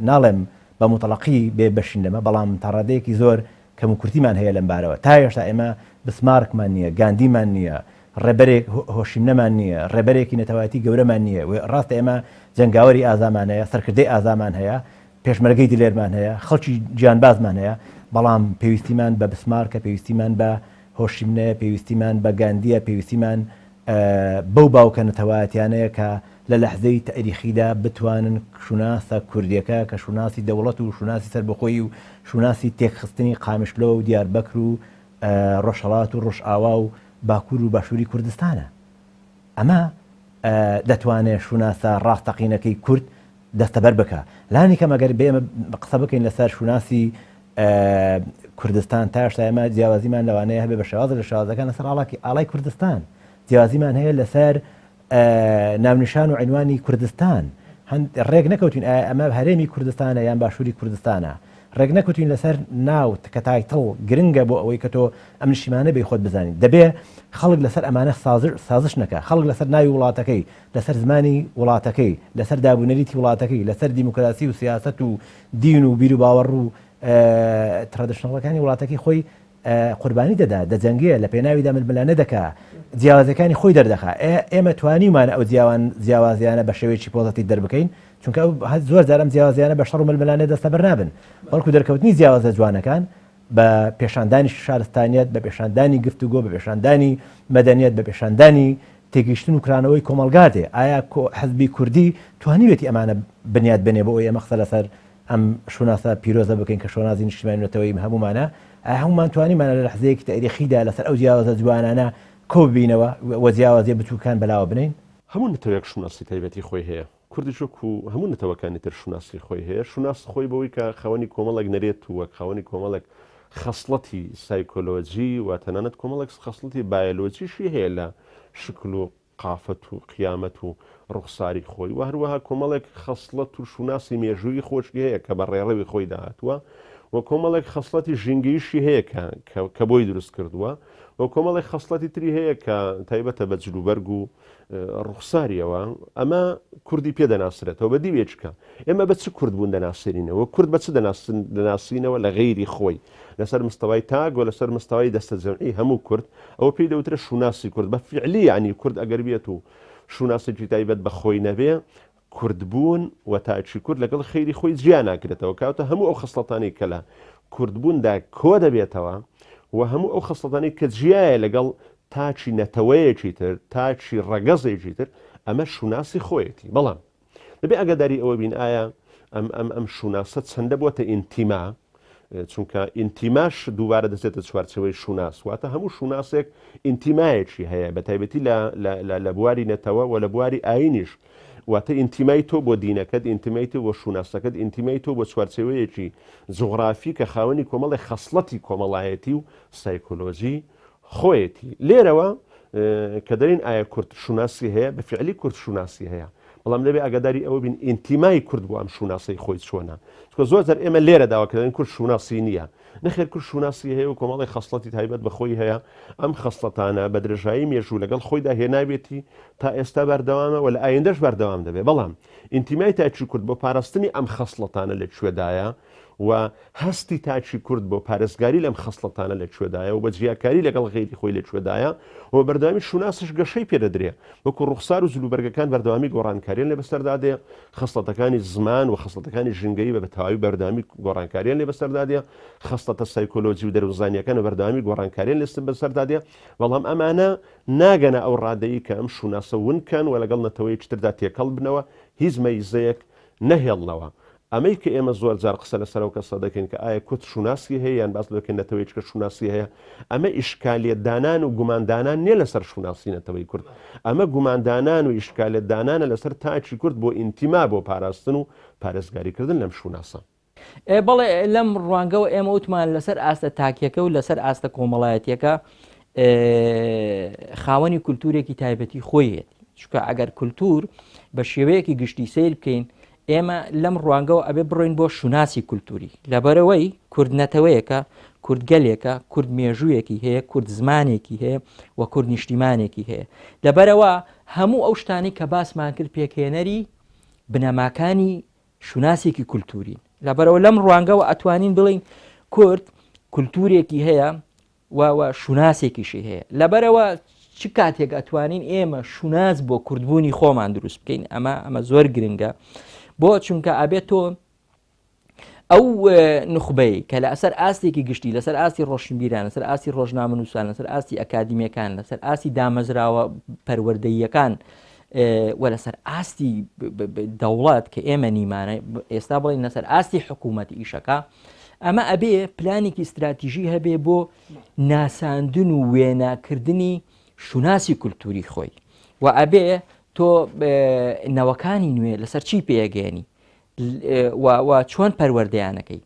ناڵێم بە موتڵەقی بێ بەشین لەمە، بەڵام تا ڕادەیەکی زۆر کەموکورتیمان هەیە لەم بارەوە. تا ئێستا ئێمە بسمارکمان نییە، گاندیمان نییە، ڕێبەرێک هۆشیمنەمان نییە، ڕێبەرێکی نەتەوایەتی گەورەمان نییە. ڕاستە ئێمە جەنگاوەری ئازامان هەیە، سەرکردەی ئازامان هەیە، پێشمەرگەی دلێرمان هەیە، خەڵکی گیانبازمان هەیە، بەڵام پێویستیمان بە بسمارکە، پێویستیمان بە هۆشیمنەیە، پێویستیمان بە گاندییە، پێویستیمان بەو باوکە نەتەوایەتیانەیە کە لە لەحزەی تەئریخیدا بتوانن شوناسە کوردیەکە کە شوناسی دەوڵەت و شوناسی سەربەخۆیی و شوناسی تێکخستنی قامیشلۆ و دیاربەکر و ڕۆژهەڵات و ڕۆژئاوا و باکور و باشوری کوردستانە ئەمە دەتوانێ شوناسە ڕاستەقینەکەی کورد دەستەبەر بکا. لانی کەم ئەگەر بێمە قسە بکەین لەسەر شوناسی کوردستان تا ئێستا ئێمە جیاوازیمان لەوانەیە هەبێ بە شێوازە لە شێوازەکان لەسەر ئاڵاکی ئاڵای کوردستان جیاوازیمان هەیە لەسەر ناونیشان و عینوانی کوردستان هەند ڕێک نەکەوتین ئایا ئەمە هەرێمی کوردستانە یان باشووری کوردستانە ڕێک نەکەوتین لەسەر ناو کە title گرنگە بۆ ئەوەی کە تۆ ئەم نیشتیمانە بێ خۆت بزانیت دەبێ خەڵک لەسەر ئەمانە سازش نەکا خەڵک لەسەر ناوی وڵاتەکەی لەسەر زمانی وڵاتەکەی، لەسەر دابونەریتی وڵاتەکەی، لەسەر دیموکراسی و سیاسەت و دین و بیروباوەڕ و traditional ەکانی وڵاتەکەی خۆی قوربانی دەدا، دەجەنگێ، لە پێناویدا ململانێ دەکا، جیاوازیەکانی خۆی دەردەخا. ئێمە توانیومانە ئەو جیاوازیانە بە شێوەیەکی positive دەربکەین، چونکە ئەو زۆر جار ئەم جیاوازیانە بە شەڕ و ململانێ دەستەبەر نابن، بەڵکو دەرکەوتنی جیاوازە جوانەکان بە پێشاندانی شارستانیەت، بە پێشاندانی گفتوگۆ، بە پێشاندانی مەدەنیەت، بە پێشاندانی تێگەیشتن و کرانەوەی کۆمەڵگا دێ. ئایا حزبی کوردی توانیوێتی ئەمانە بنیات بنێ بۆ ئەوەی ئێمە قسە لەسەر ئەم شوناسە پیرۆزە بکەین کە شۆنازی نیشتیمانی و نەتەوەیی هەموومانە؟ ئایا هەموومان توانیمانە لە لەحزەیەکی تاریخیدا لەسەر ئەو جیاوازە جوانانە کۆ ببینەوە و جیاوازیە بچووکەکان بەلاوە بنێین؟ هەموو نەتەوەیەک شوناسی تایبەتی خۆی هەیە. کوردیش وەکو هەموو نەتەوەکانی تر شوناسی خۆی هەیە، شوناس خۆی بەوەی کە خاوەنی کۆمەڵێک نەرێت و وەک خاوەنی کۆمەڵێک خەسڵەتی سایکۆلۆجی و تەنانەت کۆمەڵێک خەسڵەتی بایەلۆجیشی هەیە لە شکل و قافەت و قیامەت و ڕوخساری خۆی و هەروەها کۆمەڵێک خەسڵەت و شوناسی مێژوویی خۆشی هەیە کە بە ڕێڕەوی خۆیدا هاتووە و کۆمەڵێک خەسڵەتی ژینگەیشی هەیە کە کە بۆی دروست کردووە و کۆمەڵێک خەسڵەتی تری هەیە کە تایبەتە بە جلوبەرگ و ڕوخساریەوە ئەمە کوردی پێ دەناسرێتەوە بە دیوێچکە ئێمە بە چ کورد بوون دەناسێنینەوە کورد بە چ دەناسینەوە لە غەیری خۆی لەسەر مستەوای تاک و لەسەر مستەوای دەستە جەمعی هەموو کورد ئەوە پێی دەوترێت شوناسی کورد بە فعلی یعنی کورد ئەگەر بێت و شوناسێکی تایبەت بە خۆی نەبێ کوردبوون و تاکی کورد لەگەڵ خەیری خۆی جیا ناکرێتەوە کاتە هەموو ئەو خەسڵەتانەی کە لە کوردبووندا کۆ دەبێتەوە و هەموو ئەو خەسڵەتانەی کە جیایە لەگەڵ تاکی نەتەوەیەکی تر تاکی ڕەگەزێکی تر ئەمە شوناسی خۆیەتی بەڵام دەبێ ئاگاداری ئەوە بین ئایا ئەم ئەم ئەم شوناسە چەندە بۆتە ئینتیما چونکە ئینتیماش دووبارە دەچێتە چوارچێوەی شوناس واتە هەموو شوناسێک ئینتیمایەکی هەیە بە تایبەتی لە بواری نەتەوە و لە بواری ئاینیش واتە ئینتیمای تۆ بۆ دینەکەت ئینتیمای تۆ بۆ شوناسەکەت ئینتیمای تۆ بۆ چوارچێوەیەکی جوغرافی کە خاوەنی کۆمەڵی خەسڵەتی کۆمەڵایەتی و سایکۆلۆژی خۆیەتی. لێرەوە کە دەرین ئایا کورد شوناسی هەیە، بە فیعلی کورد شوناسی هەیە. بەڵام دەبێ ئاگاداری ئەوە بین ئینتیمای کورد بۆ ئەم شوناسەی خۆی چۆنە. چونکە زۆر جار ئێمە لێرە داوا کردن کورد شوناسی نییە. نەخێر کورد شوناسی هەیە و کۆمەڵی خەسڵەتی تایبەت بە خۆی هەیە. ئەم خەسڵەتانە بە درێژایی مێژوو لەگەڵ خۆیدا هێناوێتی تا ئێستا بەردەوامە و لە ئایندەش بەردەوام دەبێ. بەڵام ئینتیمای تاکی کورد بۆ پاراستنی ئەم خەسڵەتانە لە کوێدایە؟ و هەستی تاکی کورد بۆ پارێزگاری لەم خەسڵەتانە لە کوێدایە و بە جیاکاری لەگەڵ غەیری خۆی لە کوێدایە و بە بەردەوامی شوناسش گەشەی پێ دەدرێ وەکو ڕوخسار و جلوبەرگەکان بەردەوامی گۆڕانکاریان لێ بەسەردا دێ خەسڵەتەکانی زمان و خەسڵەتەکانی ژینگەیی بە بەتەواوی بەردەوامی گۆڕانکاریان لێ بەسەردا دێ خەسڵەتە سایکۆلۆجی و دەروونزانییەکان بە بەردەوامی گۆڕانکاریان لێ بەسەردا دێ بەڵام ئەمانە ناگەنە ئەو ڕادەی کە ئەم شوناسە ون کەن و لەگەڵ نەتەوەیەکی تردا تێکەڵ بنەوە هیچ مەیزەیەک نەهێڵنەوە. ئەمەی کە ئێمە زۆر جار قسە لەسەر ئەو کەسە دەکەین کە ئایا کورد شوناسی هەیە یان باس لەوە کەین نەتەوەیەکی کە شوناسی هەیە، ئەمە ئیشکالیەت دانان و گومان دانان نیە لەسەر شوناسی نەتەوەی کورد. ئەمە گومان دانان و ئیشکالیەت دانانە لەسەر تاکی کورد بۆ ئینتیما بۆ پاراستن و پارێزگاری کردن لەم شوناسە. بەڵێ لەم ڕوانگەوە ئێمە وتمان لەسەر ئاستە تاکیەکە و لەسەر ئاستە کۆمەڵایەتیەکە خاوەنی کولتورێکی تایبەتی خۆیەتی چونکە ئەگەر کولتور بە شێوەیەکی گشتی سیر بکەین ئێمە لەم ڕوانگەوە ئەبێ بڕۆین بۆ شوناسی کولتوری لەبەرەوەی کورد نەتەوەیەکە کورد گەلێکە کورد مێژوویەکی هەیە کورد زمانێکی هەیە و کورد نیشتیمانێکی هەیە لەبەرەوە هەموو ئەو شتانی کە باسمان کرد پێکهێنەری بنەماکانی شوناسێکی کولتورین لەبەرەوە لەم ڕوانگەوە ئەتوانین بڵین کورد کولتورێکی هەیە و و شوناسێکیشی هەیە لەبەرەوە چ کاتێک ئەتوانین ئێمە شوناس بۆ کوردبوونی خۆمان دروست بکەین ئەمە ئەمە زۆر گرنگە بۆ چونکە ئەبێت تۆ ئەو نخبەی کە لە ئەسەر ئاستێکی گشتی لەسەر ئاستی ڕۆشنبیران لەسەر ئاستی ڕۆژنامەنووسان لەسەر ئاستی ئەکادیمیەکان لەسەر ئاستی دامەزراوە پەروەردەییەکان و لەسەر ئاستی دەوڵەت کە ئێمە نیمانە ئێستا بڵین لەسەر ئاستی حکوومەت ئیشەکە ئەمە ئەبێ پلانێکی استراتیژی هەبێ بۆ ناساندن و وێناکردنی شوناسی کولتوری خۆی و ئەبێ تۆ نەوەکانی نوێ لەسەر چی پێگەێنی و چۆن پەروەردەیانەکەی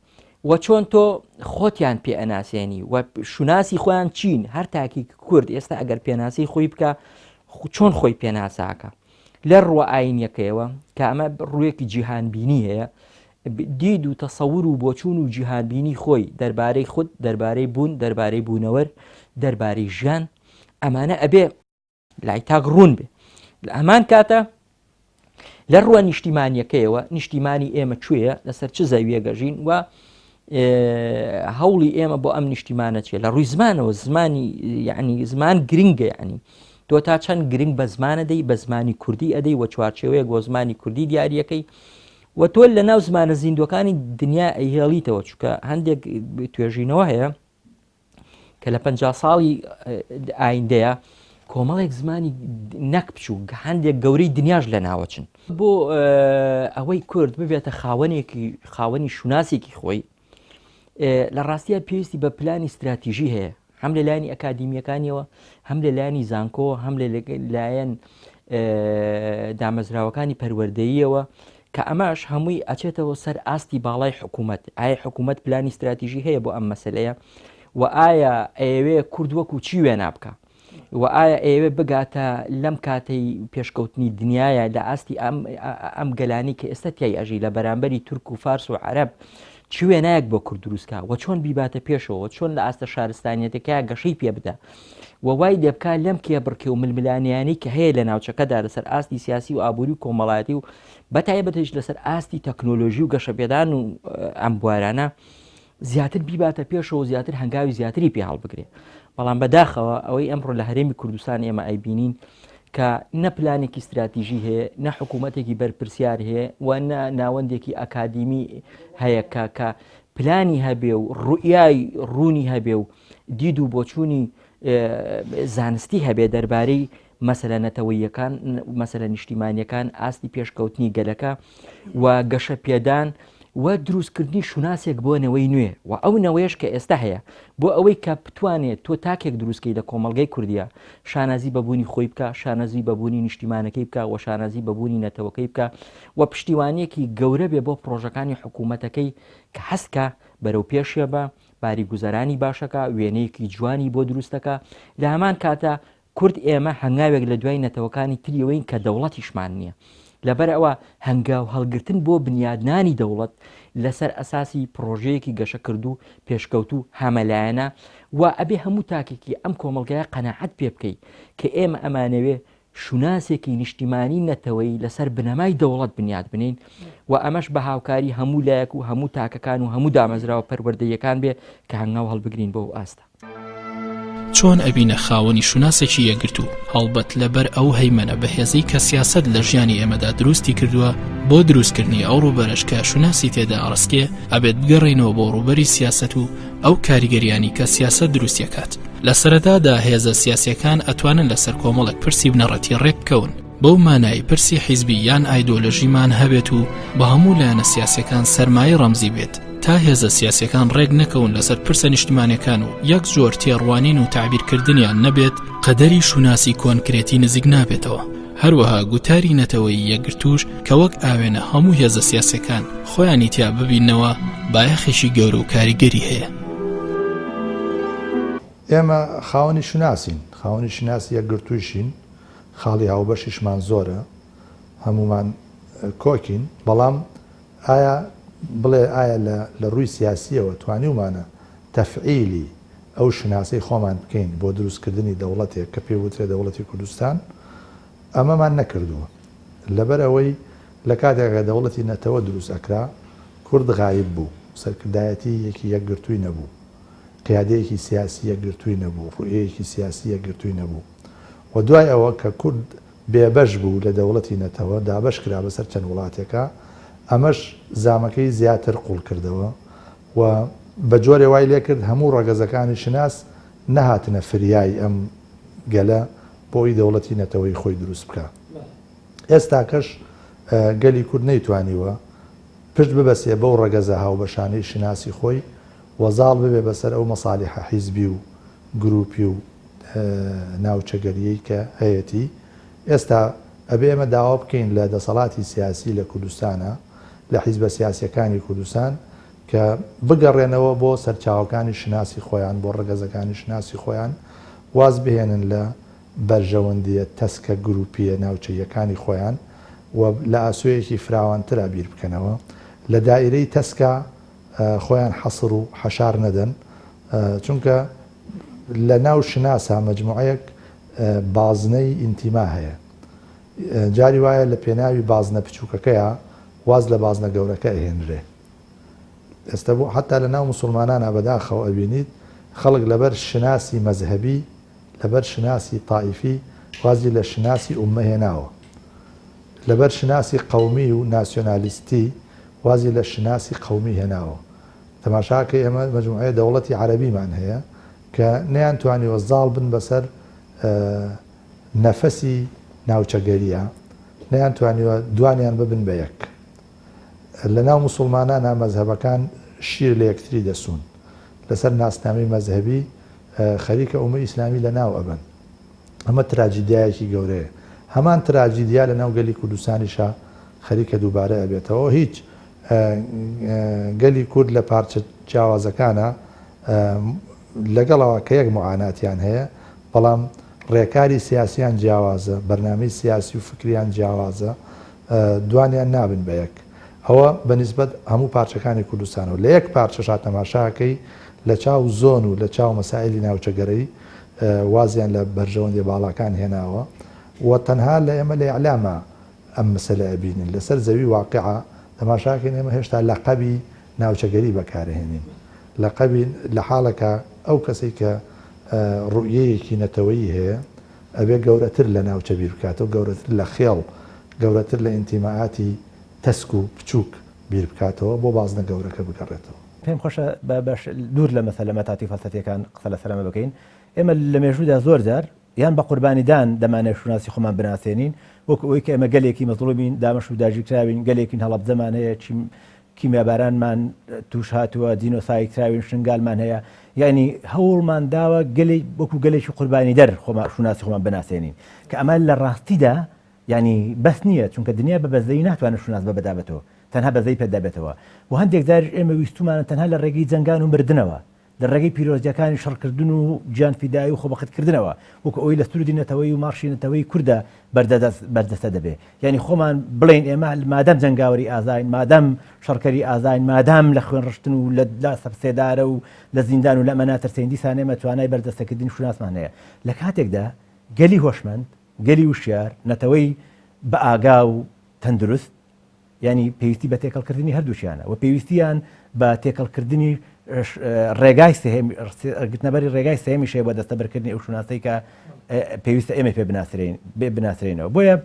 و چۆن تۆ خۆتیان پێ ئەناسێنی و شوناسی خۆیان چین هەر تاکی کورد ئێستا ئەگەر پێناسی خۆی بکە چۆن خۆی پێناساکە لە ڕوە ئاینیەکەیەوە کە ئەمە ڕوویەکی جیهانبینی هەیە دید و تەسەور و بۆچوون و جیهانبینی خۆی دەربارەی خود دەربارەی بوون دەربارەی بوونەوەر دەربارەی ژیان ئەمانە ئەبێ لای تاک ڕوون بێ لە هەمان کاتە لە ڕووە نیشتیمانیەکەیەوە نیشتیمانی ئێمە کوێیە لەسەر چ زەویە گەژین و هەوڵی ئێمە بۆ ئەم نیشتیمانە چیە لە ڕووی زمانەوە زمانی یعنی زمان گرنگە یعنی تۆ تا چەند گرنگ بە زمانە دەی بە زمانی کوردی ئەدەی وە چوارچێوەیەک بۆ زمانی کوردی دیارەکەی و تۆ لە ناو زمانە زیندوەکانی دنیا ئەیهێڵیتەوە چونکە هەندێک توێژینەوە هەیە کە لە 50 ساڵی ئایندەیە کۆمەڵێک زمانی نەک بچوو هەندێک گەورەی دنیاش لە ناوەچن بۆ ئەوەی کورد ببێتە خاوەنێکی خاوەنی شوناسێکی خۆی لە ڕاستیە پێویستی بە پلانی استراتیژی هەیە هەم لە لایەنی ئەکادیمیەکانیەوە هەم لە لایەنی زانکۆ هەم لە لایەن دامەزراوەکانی پەروەردەییەوە کە ئەمەش هەمووی ئەچێتەوە سەر ئاستی باڵای حکوومەت ئایا حکوومەت پلانی استراتیژی هەیە بۆ ئەم مەسلەیە و ئایا ئەیەوێ کورد وەکو چی وێنا بکە و ئایا ئەیەوێ بگاتە لەم کاتەی پێشکەوتنی دنیاە لە ئاستی ئەم ئەم گەلانی کە ئێستا تای ئەژی لە بەرامبەری تورک و فارس و عەرەب چ وێنایەک بۆ کورد دروستکا و چۆن بیباتە پێشەوە چۆن لە ئاستە شارستانیەتەکە گەشەی پێ بدا و وای لێبکا لەم کێبڕکێ و ململانێیانەی کە هەیە لە ناوچەکەدا لەسەر ئاستی سیاسی و ئابووری و کۆمەڵایەتی و بەتایبەتیش لەسەر ئاستی تەکنۆلۆژی و گەشەپێدان و ئەم بوارانە زیاتر بیباتە پێشەوە زیاتر هەنگاوی زیاتری پێ هەڵبگرێ بەڵام بەداخەوە ئەوەی ئەمڕۆ لە هەرێمی کوردستان ئێمە ئەیبینین کە نە پلانێکی استراتیژی هەیە نە حکوومەتێکی بەرپرسیار هەیە و نە ناوەندێکی ئەکادیمی هەیە کە کە پلانی هەبێ و ڕوئیای ڕوونی هەبێ و دید و بۆچوونی زانستی هەبێ دەربارەی مەسەلە نەتەوەییەکان، مەسەلە نیشتیمانیەکان، ئاستی پێشکەوتنی گەلەکە و گەشە پێدان و دروستکردنی شوناسێک بۆ نەوەی نوێ و ئەو نەوەیەش کە ئێستا هەیە بۆ ئەوەی کە بتوانێت تۆ تاکێک دروستکەی لە کۆمەڵگەی کوردیە شانازی بە بوونی خۆی بکە شانازی بە بوونی نیشتیمانەکەی بکە و شانازی بە بوونی نەتەوەکەی بکە و پشتیوانیەکی گەورە بێ بۆ پرۆژەکانی حکوومەتەکەی کە هەستکە بەرەو پێشێ بە باری گوزەرانی باشەکە وێنەیەکی جوانی بۆ دروستەکە لە هەمان کاتە کورد ئێمە هەنگاوێک لە دوای نەتەوەکانی تریەوەین کە دەوڵەتیشمان نییە. لەبەر ئەوە هەنگاو هەڵگرتن بۆ بنیادنانی دەوڵەت لەسەر ئەساسی پڕۆژەیەکی گەشەکردوو، پێشکەوتوو، هەمەلایەنە و ئەبێ هەموو تاکێکی ئەم کۆمەڵگایە قەناعەت پێ بکەی کە ئێمە ئەمانەوێ شوناسێکی نیشتیمانی نەتەوەیی لەسەر بنەمای دەوڵەت بنیات بنێین و ئەمەش بە هاوکاری هەموو لایەک و هەموو تاکەکان و هەموو دامەزراوە پەروەردەییەکان بێ کە هەنگاو هەڵبگرین بۆ ئەو ئاستە. چۆن ئەبینە خاوەنی شوناسێکی یەکگرتوو؟ هەڵبەت لەبەر ئەو هەیمەنە بەهێزەی کە سیاسەت لە ژیانی ئێمەدا دروستی کردووە، بۆ دروستکردنی ئەو ڕووبەرەش کە شوناسی تێدا ئەڕسکێ، ئەبێت بگەڕێینەوە بۆ ڕووبەری سیاسەت و ئەو کاریگەریانی کە سیاسەت دروستیەکات. لە سەرەتادا هێزە سیاسیەکان ئەتوانن لەسەر کۆمەڵێک پرسی بنەڕەتی ڕێکبکەون، بەو مانای پرسی حیزبی یان ئایدۆلۆژیمان هەبێت و بە هەموو لایەنە سیاسیەکان سەرمایەی ڕەمزی بێت، تا هێزە سیاسیەکان ڕێک نەکەون لەسەر پرسە نیشتیمانیەکان و یەک جۆر تێڕوانین و تەعبیرکردنیان نەبێت، قەدەری شوناسی کۆنکرێتی نزیک نابێتەوە. هەروەها گوتاری نەتەوەیی یەکگرتووش کە وەک ئاوێنە هەموو هێزە سیاسیەکان خۆیانی تیا ببیننەوە بایەخێکی گەورە و کاریگەری هەیە. ئێمە خاوەنی شوناسین، خاوەنی شوناسی یەکگرتوویشین، خاڵی هاوبەشیشمان زۆرە، هەموومان کۆکین، بەڵام ئایا بڵێ ئایا لە لە ڕووی سیاسییەوە توانیومانە تەفعیلی ئەو شوناسەی خۆمان بکەین بۆ دروستکردنی دەوڵەتێک کە پێی وترێ دەوڵەتی کوردستان؟ ئەمەمان نەکردووە. لەبەر ئەوەی لە کاتێکا کە دەوڵەتی نەتەوە دروست ئەکرا، کورد غایب بوو، سەرکردایەتی یەکی یەکگرتووی نەبوو، قیادەیەکی سیاسی یەکگرتووی نەبوو، ڕوئیەیەکی سیاسی یەکگرتووی نەبوو و دوای ئەوە کە کورد بێبەش بوو لە دەوڵەتی نەتەوە، دابەش کرا بەسەر چەند وڵاتێکا، ئەمەش زامەکەی زیاتر قووڵ کردەوە و بە جۆرێ وای لێکرد هەموو ڕەگەزەکانی شناس نەهاتنە فریای ئەم گەلە بۆ ئەوی دەوڵەتی نەتەوەی خۆی دروست بکا. ئێستاکەش گەلی کورد نەیتوانیوە پشت ببەسێ بەو ڕەگەزە هاوبەشانەی شناسی خۆی و زاڵ ببێ بەسەر ئەو مەسالیحە حیزبی و گروپی و ناوچەگەرییەی کە هەیەتی. ئێستا ئەبێ ئێمە داوا بکەین لە دەسەڵاتی سیاسی لە کوردستانا، لە حیزبە سیاسییەکانی کوردستان کە بگەڕێنەوە بۆ سەرچاوەکانی شوناسی خۆیان، بۆ ڕەگەزەکانی شوناسی خۆیان، واز بهێنن لە بەرژەوەندییە تەسکە گروپییە ناوچەییەکانی خۆیان و لە ئاسۆیەکی فراوانترا بیر بکەنەوە. لە دائیرەی تەسکا خۆیان حەسر و حەشار نەدەن، چونکە لە ناو شوناسا مەجموعەیەک بازنەی ئینتیما هەیە. جاری وایە لە پێناوی بازنە بچووکەکەیا واز لە بازنە گەورەکە ئەهێنرێ. ئێستا بۆ حەتا لە ناو موسوڵمانانا بەداخەوە ئەبینیت خەڵک لەبەر شوناسی مەزهەبی، لەبەر شوناسی تائیفی وازی لە شوناسی ئوممە هێناوە. لەبەر شوناسی قەومی و ناسیۆنالیستی وازی لە شوناسی قەومی هێناوە. تەماشاکەی ئێمە مەجموعەیە دەوڵەتی عەرەبیمان هەیە کە نەیانتوانیوە زاڵ بن بەسەر نەفەسی ناوچەگەرییا، نەیانتوانیوە دوانیان ببن بە یەک. لە ناو موسوڵمانانا مەزهەبەکان شیر لە یەکتری دەسوون. لەسەر ناسنامەی مەزهەبی خەریکە ئومەی ئیسلامی لە ناو ئەبەن. ئەمە تراجیدیایەکی گەورەیە. هەمان تراجیدیا لە ناو گەلی کوردستانیشا خەریکە دووبارە ئەبێتەوە. هیچ گەلی کورد لە پارچە جیاوازەکانا لەگەڵەوە کە یەک موعاناتیان هەیە، بەڵام ڕێکاری سیاسیان جیاوازە، بەرنامەی سیاسی و فکریان جیاوازە، دوانیان نابن بە یەک. ئەوە بە نیسبەت هەموو پارچەکانی کوردستانەوە. لە یەک پارچەشا تەماشاکەی لە چاو زۆن و لە چاو مەسائیلی ناوچەگەرەی وازیان لە بەرژەوەندیە باڵاکان هێناوە و تەنها لە ئێمە لە ئیعلاما ئەم مەسەلە ئەبینین. لەسەر زەوی واقیعا تەماشاکەین ئێمە هێشتا لەقەبی ناوچەگەری بەکارئەهێنین. لەقەبی لە حاڵێکا ئەو کەسەی کە ڕوئیەیەکی نەتەوەیی هەیە ئەبێ گەورەتر لە ناوچە بیر بکاتەوە، گەورەتر لە خێڵ، گەورەتر لە ئینتیمائاتی تەسک و بچووک بیر بکاتەوە بۆ بازنە گەورەکە بگەڕێتەوە. پێم خۆشە بە بەش دوور لە مەسەلە مەتاتی و فەلسەفیەکان قسە لەسەر ئەمە بکەین. ئێمە لە مێژوودا زۆر جار یان بە قوربانیدان دەمانەوێت شوناسی خۆمان بناسێنین، وەکو ئەوەی کە ئێمە گەلێکی مەزڵومین، دامەش و داگیرکراوین، گەلێکین هەڵەبجەمان هەیە، کیمیابارانمان تووش هاتووە، جینۆساید کراوین، شنگالمان هەیە، یانی هەوڵمان داوە گەلێک وەکو گەلێکی قوربانیدەر خۆمان شوناسی خۆمان بناسێنین، کە ئەمە لە ڕاستیدا یانی بەس نییە، چونکە دنیا بە بەزەیی ناتوانێت شوناس بە بەدابێتەوە، تەنها بەزەیی پێت دەبێتەوە و هەندێک جاریش ئێمە ویستومانە تەنها لە ڕێگەی جەنگان و مردنەوە لە ڕێگەی پیرۆزییەکانی شەڕکردن و گیانفیدایی و خۆبەختکردنەوە، وەکو ئەوەی لە سروودی نەتەوەیی و مارشی نەتەوەیی کورددا بەردەستە دەبێ. یانی خۆمان بڵێین ئێمە مادام جەنگاوەری ئازاین، مادام شەڕکەری ئازاین، مادام لە خوێنڕشتن و لە سێدارە و لە زیندان و لە ئەمە ناترسێین، دیسان ئێمە توانای بەرجەستەکردنی شوناسمان هەیە. لە کاتێکدا گەلی هۆشمەند، گەلی وشیار، نەتەوەی بەئاگا و تەندروست، یانی پێویستی بە تێکەڵکردنی هەردووکیانە و پێویستیان بە تێکەڵکردنی ڕێگای سێهێم گرتنەبەری ڕێگای سێهێمیش هەیە بۆ دەستەبەرکردنی ئەو شوناسەی کە پێویستە ئێمە پێ بناسرێین بێ بناسرێنەوە بۆیە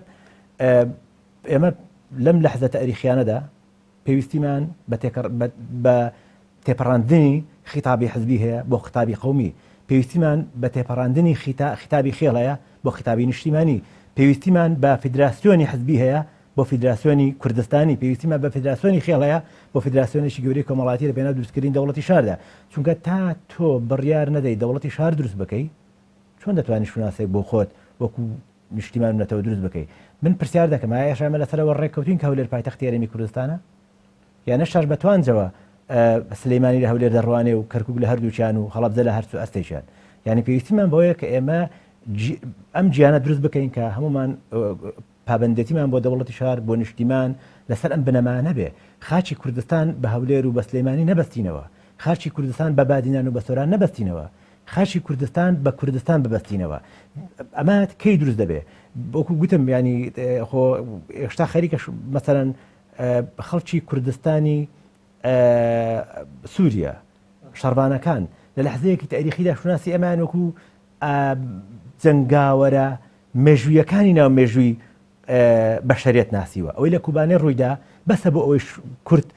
ئێمە لەم لەحزە تاریخیانەدا پێویستیمان بە تێکەڕ بە تێپەڕاندنی خیتابی حزبی هەیە بۆ خیتابی قەومی، پێویستیمان بە تێپەڕاندنی خیتابی خێڵ هەیە بۆ خیتابی نیشتیمانی، پێویستیمان بە فیدراسیۆنی حزبی هەیە بۆ فیدراسیۆنی کوردستانی، پێویستیمان بە فیدراسیۆنی خێڵ هەیە بۆ فیدراسیۆنێکی گەورەی کۆمەڵایەتی لە پێناو دروستکردنی دەوڵەتی شاردا. چونکە تا تۆ بڕیار نەدەی دەوڵەتی شار دروست بکەی، چۆن دەتوانی شوناسێک بۆ خۆت وەکو. نیشتیمان و نەتەوە دروست بکەی. من پرسیار دەکەم ئایا ئێشتا ئێمە لەسەرەوە ڕێککەوتوین کە هەولێر پایتەختی هەرێمی کوردستانە؟ یان هێشتاش بە توانجەوە سلەیمانی لە هەولێر دەڕوانێ و کەرکوک لە هەردووکیان و هەڵەبجە لە هەرسو ئەستێکیان؟ یانی پێویستیمان بەوەیە کە ئێمە ئەم گیانە دروست بکەین کە هەموومان پابەندێتیمان بۆ دەوڵەتی شار، بۆ نیشتیمان لەسەر ئەم بنەمایانە بێ. خاکی کوردستان بە هەولێر و بە سلێمانی نەبەستینەوە. خاکی کوردستان بە بادینان و بە سۆران نەبەستینەوە. خاکی کوردستان بە کوردستان ببەستینەوە. ئەمە کەی دروست دەبێ؟ وەکو گوتم یانی خۆ ئێشتا خەریکە مەسەلەن خەڵکی کوردستانی سووریا شەڕڤانەکان لە لەحزەیەکی تاریخیدا شوناسی ئەمان وەکو جەنگاوەرە مێژوویەکانی ناو مێژووی بەشەریەت ناسیوە. ئەوەی لە کوبانێ ڕوویدا بەسە بۆ ئەوەی کورد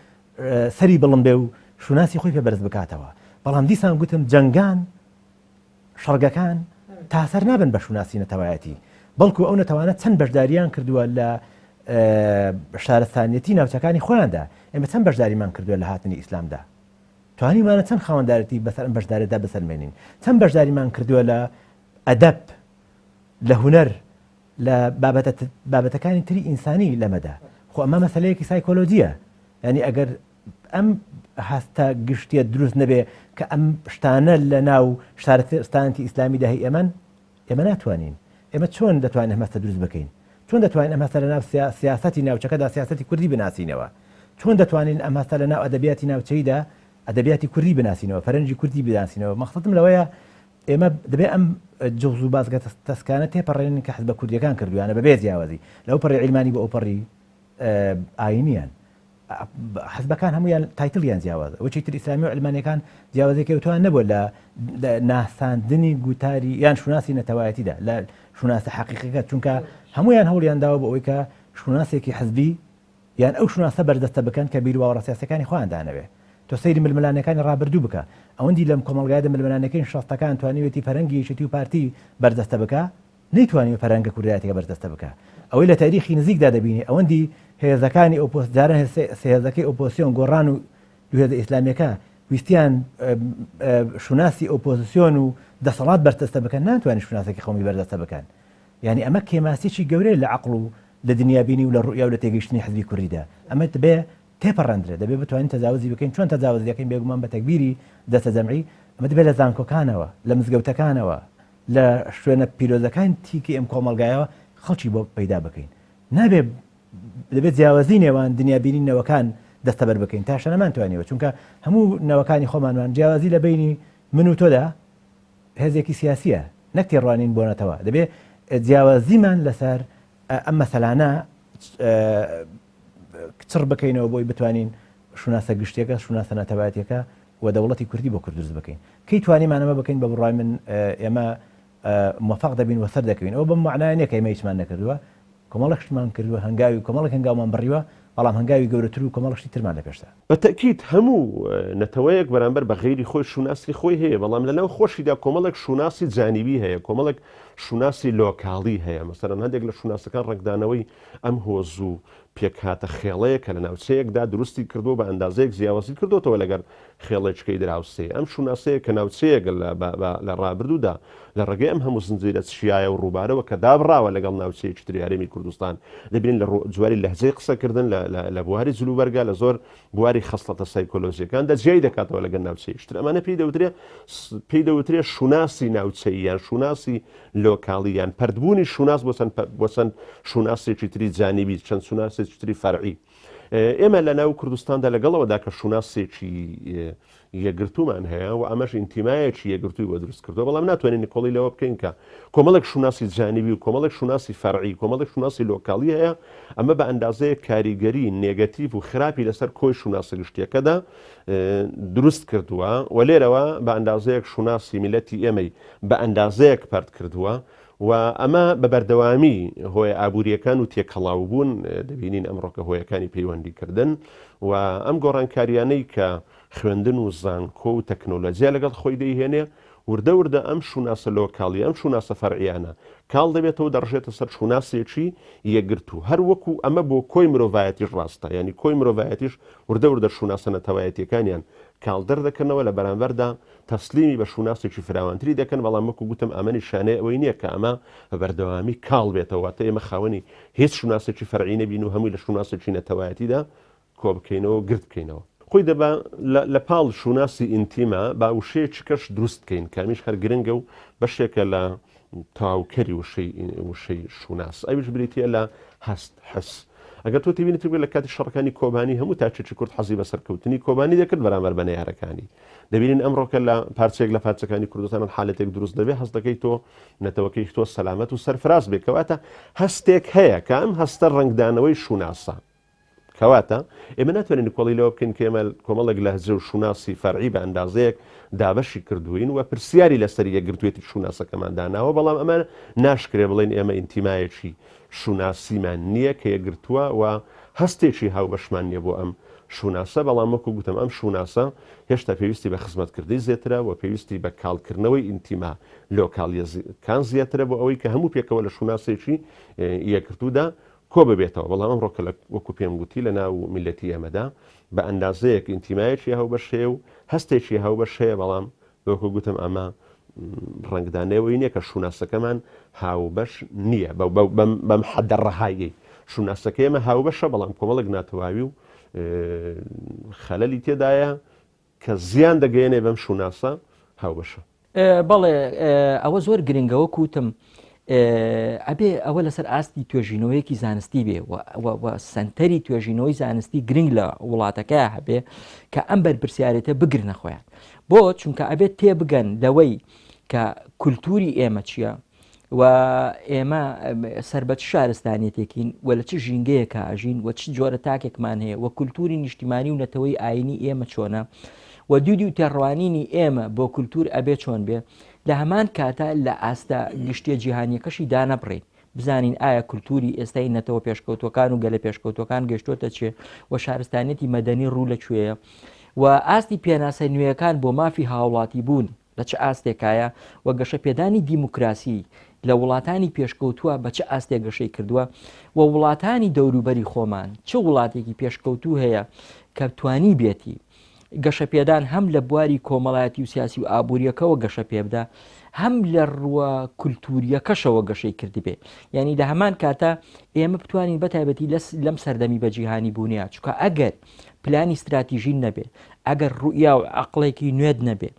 سەری بڵند بێ و شوناسی خۆی پێ بەرز بکاتەوە. بەڵام دیسان گوتم جەنگان، شەڕگەکان تاسەر نابن بە شوناسی نەتەوایەتی، بەڵکو ئەو نەتەوانە چەند بەشداریان کردووە لە شارستانیەتی ناوچەکانی خۆیاندا. ئێمە چەند بەشداریمان کردووە لە هاتنی ئیسلامدا؟ توانیومانە چەند خاوەندارێتی بەسەر ئەم بەشدارێدا بسەلمێنین؟ چەند بەشداریمان کردووە لە ئەدەب، لە هونەر، لە بابەتە بابەتەکانی تری ئینسانی لەمەدا؟ خۆ ئەمە مەسەلەیەکی سایکۆلۆجییە. یانی ئەگەر ئەم هەستە گشتیە دروست نەبێ کە ئەم شتانە لە ناو شارستانەتی ئیسلامیدا هی ئێمەن، ئێمە ناتوانین. ئێمە چۆن دەتوانین ئەم هەستە دروست بکەین؟ چۆن دەتوانین ئەم هەستە لە ناو سیاسەتی ناوچەکەدا سیاسەتی کوردی بناسینەوە؟ چۆن دەتوانین ئەم هەستە لە ناو ئەدەبیاتی ناوچەییدا ئەدەبیاتی کوردی بناسینەوە، فەرەنگی کوردی بناسینەوە؟ مەخسەدم لەوەیە ئێمە دەبێ ئەم جغز و بازگە تەسکانە تێپەڕێنین کە حزبە کوردیەکان کردویانە بەبێ جیاوازی لەو پەڕی عیلمانی بۆ ئەوپەڕی ئاینیان. حزبەکان هەموویان تایتڵیان جیاوازە وەچی تر ئیسلامی و علمانیەکان جیاوازێکی ئەوتۆیان نەبووە لە ناساندنی گوتاری یان شوناسی نەتەوایەتیدا لە شوناسە حەقیقەکە چونکە هەمویان هەوڵیان داوە بۆ ئەوەی کە شوناسێکی حزبی یان ئەو شوناسە بەردەستە بکەن کە بیرواوەڕە سیاسەکانی خۆیان دانەوێ تۆ سەیری ململانێکانی ڕابردوو بکە ئەوەندی لەم کۆمەڵگایدا ململانێکەی شەستەکان توانیوێتی فەرەنگی یەکێتی و پارتی بەردەستە بکە نەیتوانیوە فەرهەنگە کوردایەتیەکە بەرجەستە بکا. ئەوەی لە تاریخی نزیکدا دەبینی ئەوەندی هێزەکانی ئۆپۆس جاران سێ هێزەکەی ئۆپۆسیۆن گۆڕان و دوو هێزە ئیسلامیەکە ویستیان شوناسی ئۆپۆزیسیۆن و دەسەڵات بەرجەستە بکەن ناتوانین شوناسێکی قەومی بەرجەستە بکەن. یانی ئەمە کێماسیەکی گەورەیە لە عەقڵ و لە دنیابینی و لە ڕوئیا و لە تێگەیشتنی حزبی کوردیدا. ئەمە دەبێ تێپەڕێندرێ، دەبێ بتوانین تەجاوزی بکەین، چۆن تەجاوزی دەکەین بێگومان بە تەگبیری دەستەجەمعی، ئەمە دەبێ لە زانکۆکانەوە، لە مزگەوتەکانەوە، لە شوێنە پیرۆزەکانی تیکەی ئەم کۆمەڵگایەوە خەڵکی بۆ پەیدا بکەین. نابێ دەبێت جیاوازی نێوان دنیابینی نەوەکان دەستەبەر بکەین تا نەمانتوانیوە چونکە هەموو نەوەکانی خۆمانمان جیاوازی لە بینی من و تۆدا هێزێکی سیاسیە نەک تێڕوانین بۆ نەتەوە دەبێ جیاوازیمان لەسەر ئەم مەسەلانە چڕ بکەینەوە بۆی بتوانین شوناسە گشتیەکە، شوناسە نەتەوایەتیەکە و دەوڵەتی کوردی بۆ کورد دروست بکەین. کەی توانیمان ئەمە بکەین بە بڕوای من ئێمە مۆفەق دەبین و سەردەکەوین. ئەوە بەم مەعنایە نیە کە ئێمە هیچمان نەکردووە، کۆمەڵێک شتمان کردووە، هەنگاوی کۆمەڵێک هەنگاومان بڕیوە، بەڵام هەنگاوی گەورەتر و کۆمەڵێک شتی ترمان لە پێشە. بە تەئکید هەموو نەتەوەیەک بەرامبەر بە غەیری خۆی شوناسی خۆی هەیە، بەڵام لەناو خۆشیدا کۆمەڵێک شوناسی جانیبی هەیە، کۆمەڵێک شوناسی لۆکاڵی هەیە، مەسەلەن هەندێک لە شوناسەکان ڕەنگدانەوەی ئەم هۆز و پێکهاتە خێڵەیە کە لە ناوچەیەکدا دروستی کردووە بە ئەندازەیەک جیاوازی کردۆتەوە لەگەر خێڵێکەی دراوسێ. ئەم شوناسەیە کە ناوچەیەک لە ڕابردوودا لە ڕێگەی ئەم هەموو زنجیرە چیایە و ڕووبارەوە کە دابڕاوە لەگەڵ ناوچەیەکی تری هەرێمی کوردستان دەبینین لە جواری لەهجەی قسەکردن لە بواری جلوبەرگا لە زۆر بواری خەسڵەتە سایکۆلۆژیەکاندا جیای دەکاتەوە لەگەل ناوچەیەکی تر. ئەمانە پێی دەوترێ پێی دەوترێ شوناسی ناوچەیی یان شوناسی لۆکاڵی یان پەرتبوونی شوناس بۆ چەند بۆ چەند شوناسێکی تری جانیبی چەند شوناسێکی تری فەرعی. ئێمە لە ناو کوردستاندا لەگەڵەوەدا کە شوناسێکی یەکگرتوومان هەیە و ئەمەش ئینتیمایەکی یەکگرتووی بۆ دروست کردووە، بەڵام ناتوانین نکۆڵی لەوە بکەین کە کۆمەڵێک شوناسی جانیبی و کۆمەڵێک شوناسی فەرعی، کۆمەڵێک شوناسی لۆکاڵی هەیە، ئەمە بە ئەندازەیەک کاریگەری نێگەتیڤ و خراپی لەسەر کۆی شوناسە گشتییەکەدا دروست کردووە و لێرەوە بە ئەندازەیەک شوناسی میللەتی ئێمەی بە ئەندازەیەک پەرت کردووە و ئەمە بە بەردەوامی هۆیە ئابوورییەکان و تێکەڵاوبوون دەبینین ئەمڕۆکە هۆیەکانی پەیوەندیکردن و ئەم گۆڕانکارییانەی کە خوێندن و زانکۆ و تەکنۆلۆجیا لەگەڵ خۆی دەیهێنێ. وردە وردە ئەم شوناسە لۆکاڵیە، ئەم شوناسە فەرعیانە کاڵ دەبێتەوە دەڕژێتە سەر شوناسێکی یەکگرتوو. هەر وەکو ئەمە بۆ کۆی مرۆڤایەتیش ڕاستە، یانی کۆی مرۆڤایەتیش وردە وردە شوناسە نەتەوایەتیەکانیان کاڵ دەردەکەنەوە، لە بەرامبەردا تەسلیمی بە شوناسێکی فراوانتری دەکەن، بەڵام وەکو گوتم ئەمە نیشانەی ئەوەی نییە کە ئەمە بە بەردەوامی کاڵ بێتەوە، واتە ئێمە خاوەنی هیچ شوناسێکی فەرعی نەبین و هەمووی لە شوناسێکی نەتەوایەتیدا کۆبکەینەوە و گرد بکەینەوە. خۆی دەبا لە پاڵ شوناسی ئینتیما با وشەیەکی کەش دروست بکەین کە ئەمیش هەر گرنگە و بەشێکە لە تەواوکەری وشەی وشەی شوناس ئەویش بریتییە لە هەست، حس. ئەگەر تۆ تێبینیت کردبێت لە کاتی شەڕەکانی کۆبانی هەموو تاکێکی کورد حەزی بە سەرکەوتنی کۆبانی دەکرد بەرامبەر بە نەیارەکانی. دەبینین ئەمڕۆکە لە پارچەیەک لە پارچەکانی کوردستان حالەتێک دروست دەبێت هەست دەکەیت تۆ نەتەوەکەی تۆ سەلامەت و سەرفراز بێت کەواتە هەستێک هەیە کە ئەم هەستە ڕەنگدانەوەی شوناسە. کەواتە ئێمە ناتوانین نکۆڵی لەوە بکەین کە ئێمە کۆمەڵێک لەهجە و شوناسی فەرعی بە ئەندازەیەک دابەشی کردووین و پرسیاری لەسەر یەکگرتوویەتی شوناسەکەمان داناوە، بەڵام ئەمە ناشکرێ بڵێین ئێمە ئینتیمایەکی شوناسیمان نییە کە یەکگرتووە و هەستێکی هاوبەشمان نییە بۆ ئەم شوناسە، بەڵام وەکو گوتم ئەم شوناسە هێشتا پێویستی بە خزمەتکردنی زێترە و پێویستی بە کاڵکردنەوەی ئینتیما لۆکاڵییەکان زیاترە بۆ ئەوەی کە هەموو پێکەوە لە شوناسێکی یەکگرتوودا کۆ ببێتەوە، بەڵام ئەمڕۆ کە لە وەکو پێم گوتی لە ناو میللەتی ئێمەدا بە ئەندازەیەک ئینتیمایەکی هاوبەش هەیە و هەستێکی هاوبەش هەیە، بەڵام وەکو گوتم ئەمە ڕەنگدانەوەی نییە کە شوناسەکەمان هاوبەش نییە بەم حەدە ڕەهاییەی شوناسەکەی ئێمە هاوبەشە، بەڵام کۆمەڵێک ناتەواوی و خەلەلی تێدایە کە زیان دەگەیەنێ بەم شوناسە هاوبەشە. بەڵێ ئەوە زۆر گرنگە وەک وتم ئەبێ ئەوە لەسەر ئاستی توێژینەوەیەکی زانستی بێ و سنتەری توێژینەوەی زانستی گرنگ لە وڵاتەکە هەبێ کە ئەم بەرپرسیارێتە بگرنە خۆیان بۆ چونکە ئەبێت تێبگەن لەوەی کە کولتوری ئێمە چییە و ئێمە سەر بە چ شارستانیەتێکین و لە چ ژینگەیەکا ئەژین و چ جۆرە تاکێکمان هەیە و کولتوری نیشتیمانی و نەتەوەی ئاینی ئێمە چۆنە و دیدی و تێڕوانینی ئێمە بۆ کولتور ئەبێ چۆن بێ لە هەمان کاتا لە ئاستە گشتیە جیهانیەکەشی دانەبڕین بزانین ئایا کولتوری ئێستای نەتەوە پێشکەوتوەکان و گەلە پێشکەوتوەکان گەشتۆتە چێ و شارستانیەتی مەدەنی ڕوو لە کوێیە و ئاستی پێناسە نوێیەکان بۆ مافی هاوڵاتی بوون لە چ ئاستێکایە و گەشەپێدانی دیموکراسی لە وڵاتانی پێشکەوتووە بە چ ئاستێک گەشەی کردووە و وڵاتانی دەوروبەری خۆمان چ وڵاتێکی پێشکەوتوو هەیە کە توانیبێتی گەشەپێدان هەم لە بواری کۆمەڵایەتی و سیاسی و ئابووریەکەوە گەشە پێبدا هەم لە ڕووە کولتوریەکەشەوە گەشەی کردبێ یعنی لە هەمان کاتە ئێمە بتوانین بە تایبەتی لەم سەردەمی بە جیهانی بوونە چکە ئەگەر پلانی ستراتیژی نەبێ، ئەگەر ڕوئیا و عەقڵێکی نوێت نەبێ،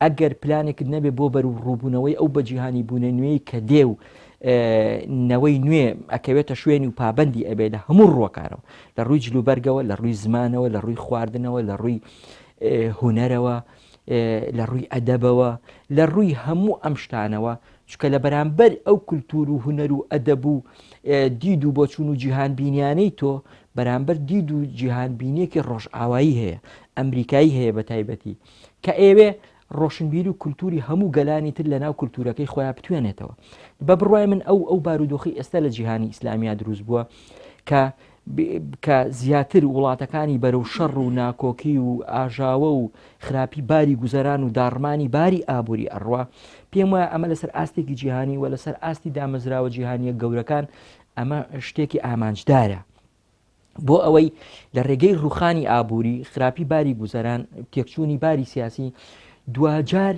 ئەگەر پلانێکت نەبێ بۆ بەرو ڕووبوونەوەی ئەو بەجیهانی بوونە نوێی کە دێ و نەوەی نوێ ئەکەوێتە شوێنی و پابەندی ئەبێ لە هەموو ڕووەکانەوە، لە ڕووی جلوبەرگەوە، لە ڕووی زمانەوە، لە ڕووی خواردنەوە، لە ڕووی هونەرەوە، لە ڕووی ئەدەبەوە، لە ڕووی هەموو ئەم شتانەوە، چونکە لە بەرامبەر ئەو کولتوور و هونەر و ئەدەب و دید و بۆچوون و جیهانبینیانەی تۆ بەرامبەر دید و جیهانبینیەکی ڕۆژئاوایی هەیە، ئەمریکایی هەیە بە تایبەتی، کە ئەیەوێ ڕۆشنبیری و کولتووری هەموو گەلانی تر لەناو کولتوورەکەی خۆیان بتوێنێتەوە. بە بڕوای من ئەو ئەو بارودۆخی ئێستا لە جیهانی ئیسلامیا دروست بووە کە کە زیاتر وڵاتەکانی بەرەو شەڕ و ناکۆکی و ئاژاوە و خراپی باری گوزەران و داڕمانی باری ئابووری ئەڕوا، پێم وایە ئەمە لەسەر ئاستێکی جیهانی و لەسەر ئاستی دامەزراوە جیهانییە گەورەکان ئەمە شتێکی ئامانجدارە بۆ ئەوەی لە ڕێگەی ڕوخانی ئابووری، خراپی باری گوزەران، تێکچوونی باری سیاسی، دواجار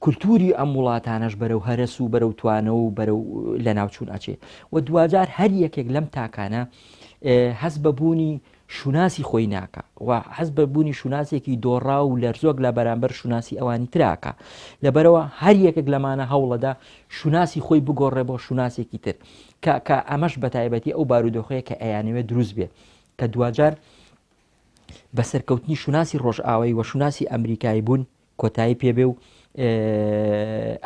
کولتوری ئەم وڵاتانەش بەرەو هەرەس و بەرەو توانەوە و بەرەو لەناوچوون ئەچێ و دواجار هەر یەکێک لەم تاکانە هەست بە بوونی شوناسی خۆی ناکا و هەست بە بوونی شوناسێکی دۆڕاو و لەرزۆک لە بەرامبەر شوناسی ئەوانی تراکا لەبەرەوە هەر یەکێک لەمانە هەوڵەدا شوناسی خۆی بگۆڕێ بۆ شوناسێکی تر کە کە ئەمەش بە تایبەتی ئەو بارودۆخەیە کە ئەیانەوێت دروست بێ کە دواجار بە سەرکەوتنی شوناسی ڕۆژئاوایی و شوناسی ئەمریکایی بوون کۆتایی پێ بێ و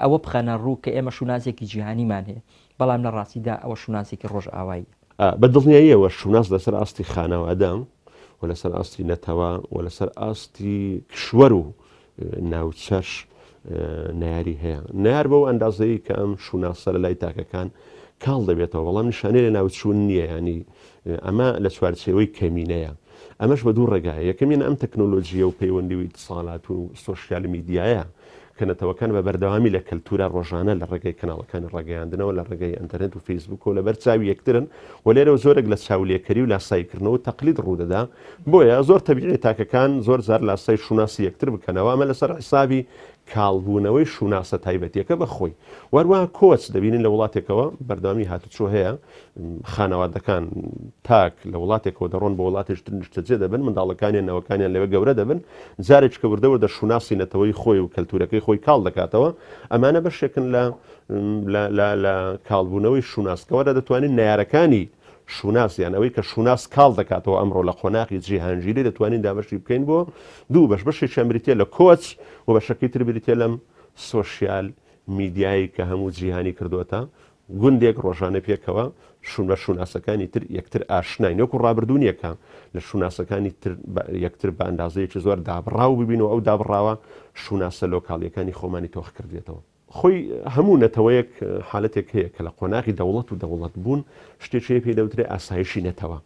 ئەوە بخەنە ڕوو کە ئێمە شوناسێکی جیهانیمان هەیە، بەڵام لە ڕاستیدا ئەوە شوناسێکی ڕۆژئاواییە. بە دڵنیاییەوە شوناس لەسەر ئاستی خانەوادە و لەسەر ئاستی نەتەوە و لەسەر ئاستی کشوەر و ناوچەش نەیاری هەیە. نەیار بەو ئەندازەی کە ئەم شوناسە لە لای تاکەکان کاڵ دەبێتەوە، بەڵام نیشانەی لەناوچوون نییە، یانی ئەمە لە چوارچێوەی کەمینەیە. ئەمەش بە دوو ڕێگایە، یەکەمیان ئەم تەکنۆلۆژییە و پەیوەندی و ئیتساڵات و سۆشیال میدیایە. کە نەتەوەکان بە بەردەوامی لە کەلتورا ڕۆژانە لە ڕێگەی کەناڵەکانی ڕاگەیاندنەوە لە ڕێگەی ئەنتەرنێت و فەیسبوکەوە لەبەر چاوی یەکترن و لێرەوە زۆرێک لە چاولێکەری و لاساییکردنەوە و تەقلید ڕوودەدا بۆیە زۆر تەبیعیە تاکەکان زۆر جار لاسای شوناسی یەکتر بکەنەوە ئەمە لەسەر حسابی کاڵبوونەوەی شوناسە تایبەتیەکە بە خۆی وەروەها کۆچ دەبینین لە وڵاتێکەوە بەردەوامی هاتوچۆ هەیە خانەوادەکان تاک لە وڵاتێکەوە دەڕۆن بۆ وڵاتێکی تر نیشتەجێ دەبن منداڵەکانیان نەوەکانیان لەوێ گەورە دەبن جارێک کە وردە وردە شوناسی نەتەوەی خۆی و کەلتورەکەی خۆی کاڵ دەکاتەوە ئەمانە بەشێکن لە لە لە کاڵبوونەوەی شوناس کەواتە دەتوانین نەیارەکانی شوناس یان ئەوەی کە شوناس کاڵ دەکاتەوە ئەمڕۆ لە قۆناغی جیهانگیری دەتوانین دابەشی بکەین بۆ دوو بەش بەشێکیان بریتیە لە کۆچ و بەشەکەی تر بریتیە لەم سۆشیال میدیایی کە هەموو جیهانی کردووەتە گوندێک ڕۆژانە پێکەوە شون بە شوناسەکانی تر یەکتر ئاشناین وەکو ڕابردوو نییە کە لە شوناسەکانی تر یەکتر بە ئەندازەیەکی زۆر دابڕاو ببین و ئەو دابڕاوە شوناسە لۆکاڵیەکانی خۆمانی تۆخ کردبێتەوە. خۆی هەموو نەتەوەیەک حالەتێک هەیە کە لە قۆناغی دەوڵەت و دەوڵەت بوون شتێکی هەیە پێی دەوترێ ئاسایشی نەتەوە.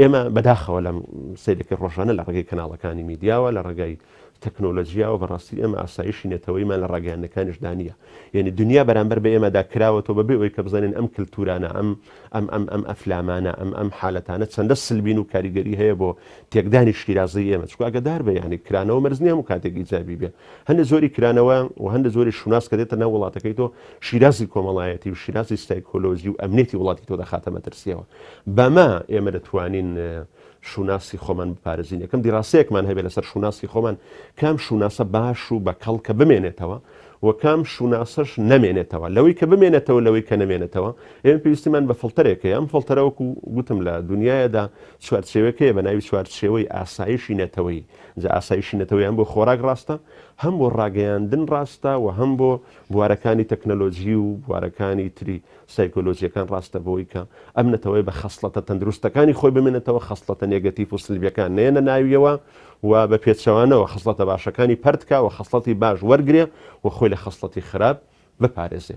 ئێمە بەداخەوە لەم سەیرەکەی ڕۆژانە لە ڕێگەی کەناڵەکانی میدیاوە لە ڕێگای تەکنۆلۆژیاوە بەڕاستی ئێمە ئاسایشی نەتەوەیمان لە ڕاگەیاندنەکانیشدا نییە یعنی دنیا بەرامبەر بە ئێمەدا کراوەتەوە بەبێ ئەوەی کە بزانین ئەم کللتورانە ئەم ئەم ئەم ئەم ئەفلامانە ئەم ئەم حالەتانە چەندە سلبین و کاریگەری هەیە بۆ تێکدانی شیرازەی ئێمە چونکە ئاگادار بە یعنی کرانەوە مەرج نییە هەموو کاتێک ئیجابی بێ هەندێ جۆری کرانەوە و هەندێ جۆری شوناس کە دێتە ناو وڵاتەکەی تۆ شیرازی کۆمەڵایەتی و شیرازی سایکۆلۆژی و ئەمنیەتی وڵاتی تۆ دەخاتە مەترسیەوە. بەمە ئێمە دەتوانین شوناسی خۆمان بپارێزین. یەکەم دیراسەیەکمان هەبێ لەسەر شوناسی خۆمان، کام شوناسە باش و بە کەڵکە بمێنێتەوە و کام شوناسەش نەمێنێتەوە. لەوەی کە بمێنێتەوە لەوەی کە نەمێنێتەوە ئێمە پێویستیمان بە فڵتەرێک هەیە. ئەم فڵتەرە وەکو گوتم لە دنیایەدا چوارچێوەیەک هەیە بە ناوی چوارچێوەی ئاسایشی نەتەوەیی. جا ئاسایشی نەتەوەیی هەم بۆ خۆراک ڕاستە، هەم بۆ ڕاگەیاندن ڕاستە و هەم بۆ بوارەکانی تەکنەلۆجی و بوارەکانی تری سایکۆلۆجییەکان ڕاستە بەوەی کە ئەم نەتەوەیە بە خەسڵەتە تەندروستەکانی خۆی بمێنێتەوە، خەسڵەتە نێگەتیف و سلبییەکان نەیەنە ناویەوە و بە پێچەوانەوە خەسڵەتە باشەکانی پەرت کا و خەسڵەتی باش وەرگرێ و خۆی لە خەسڵەتی خراپ بپارێزێ.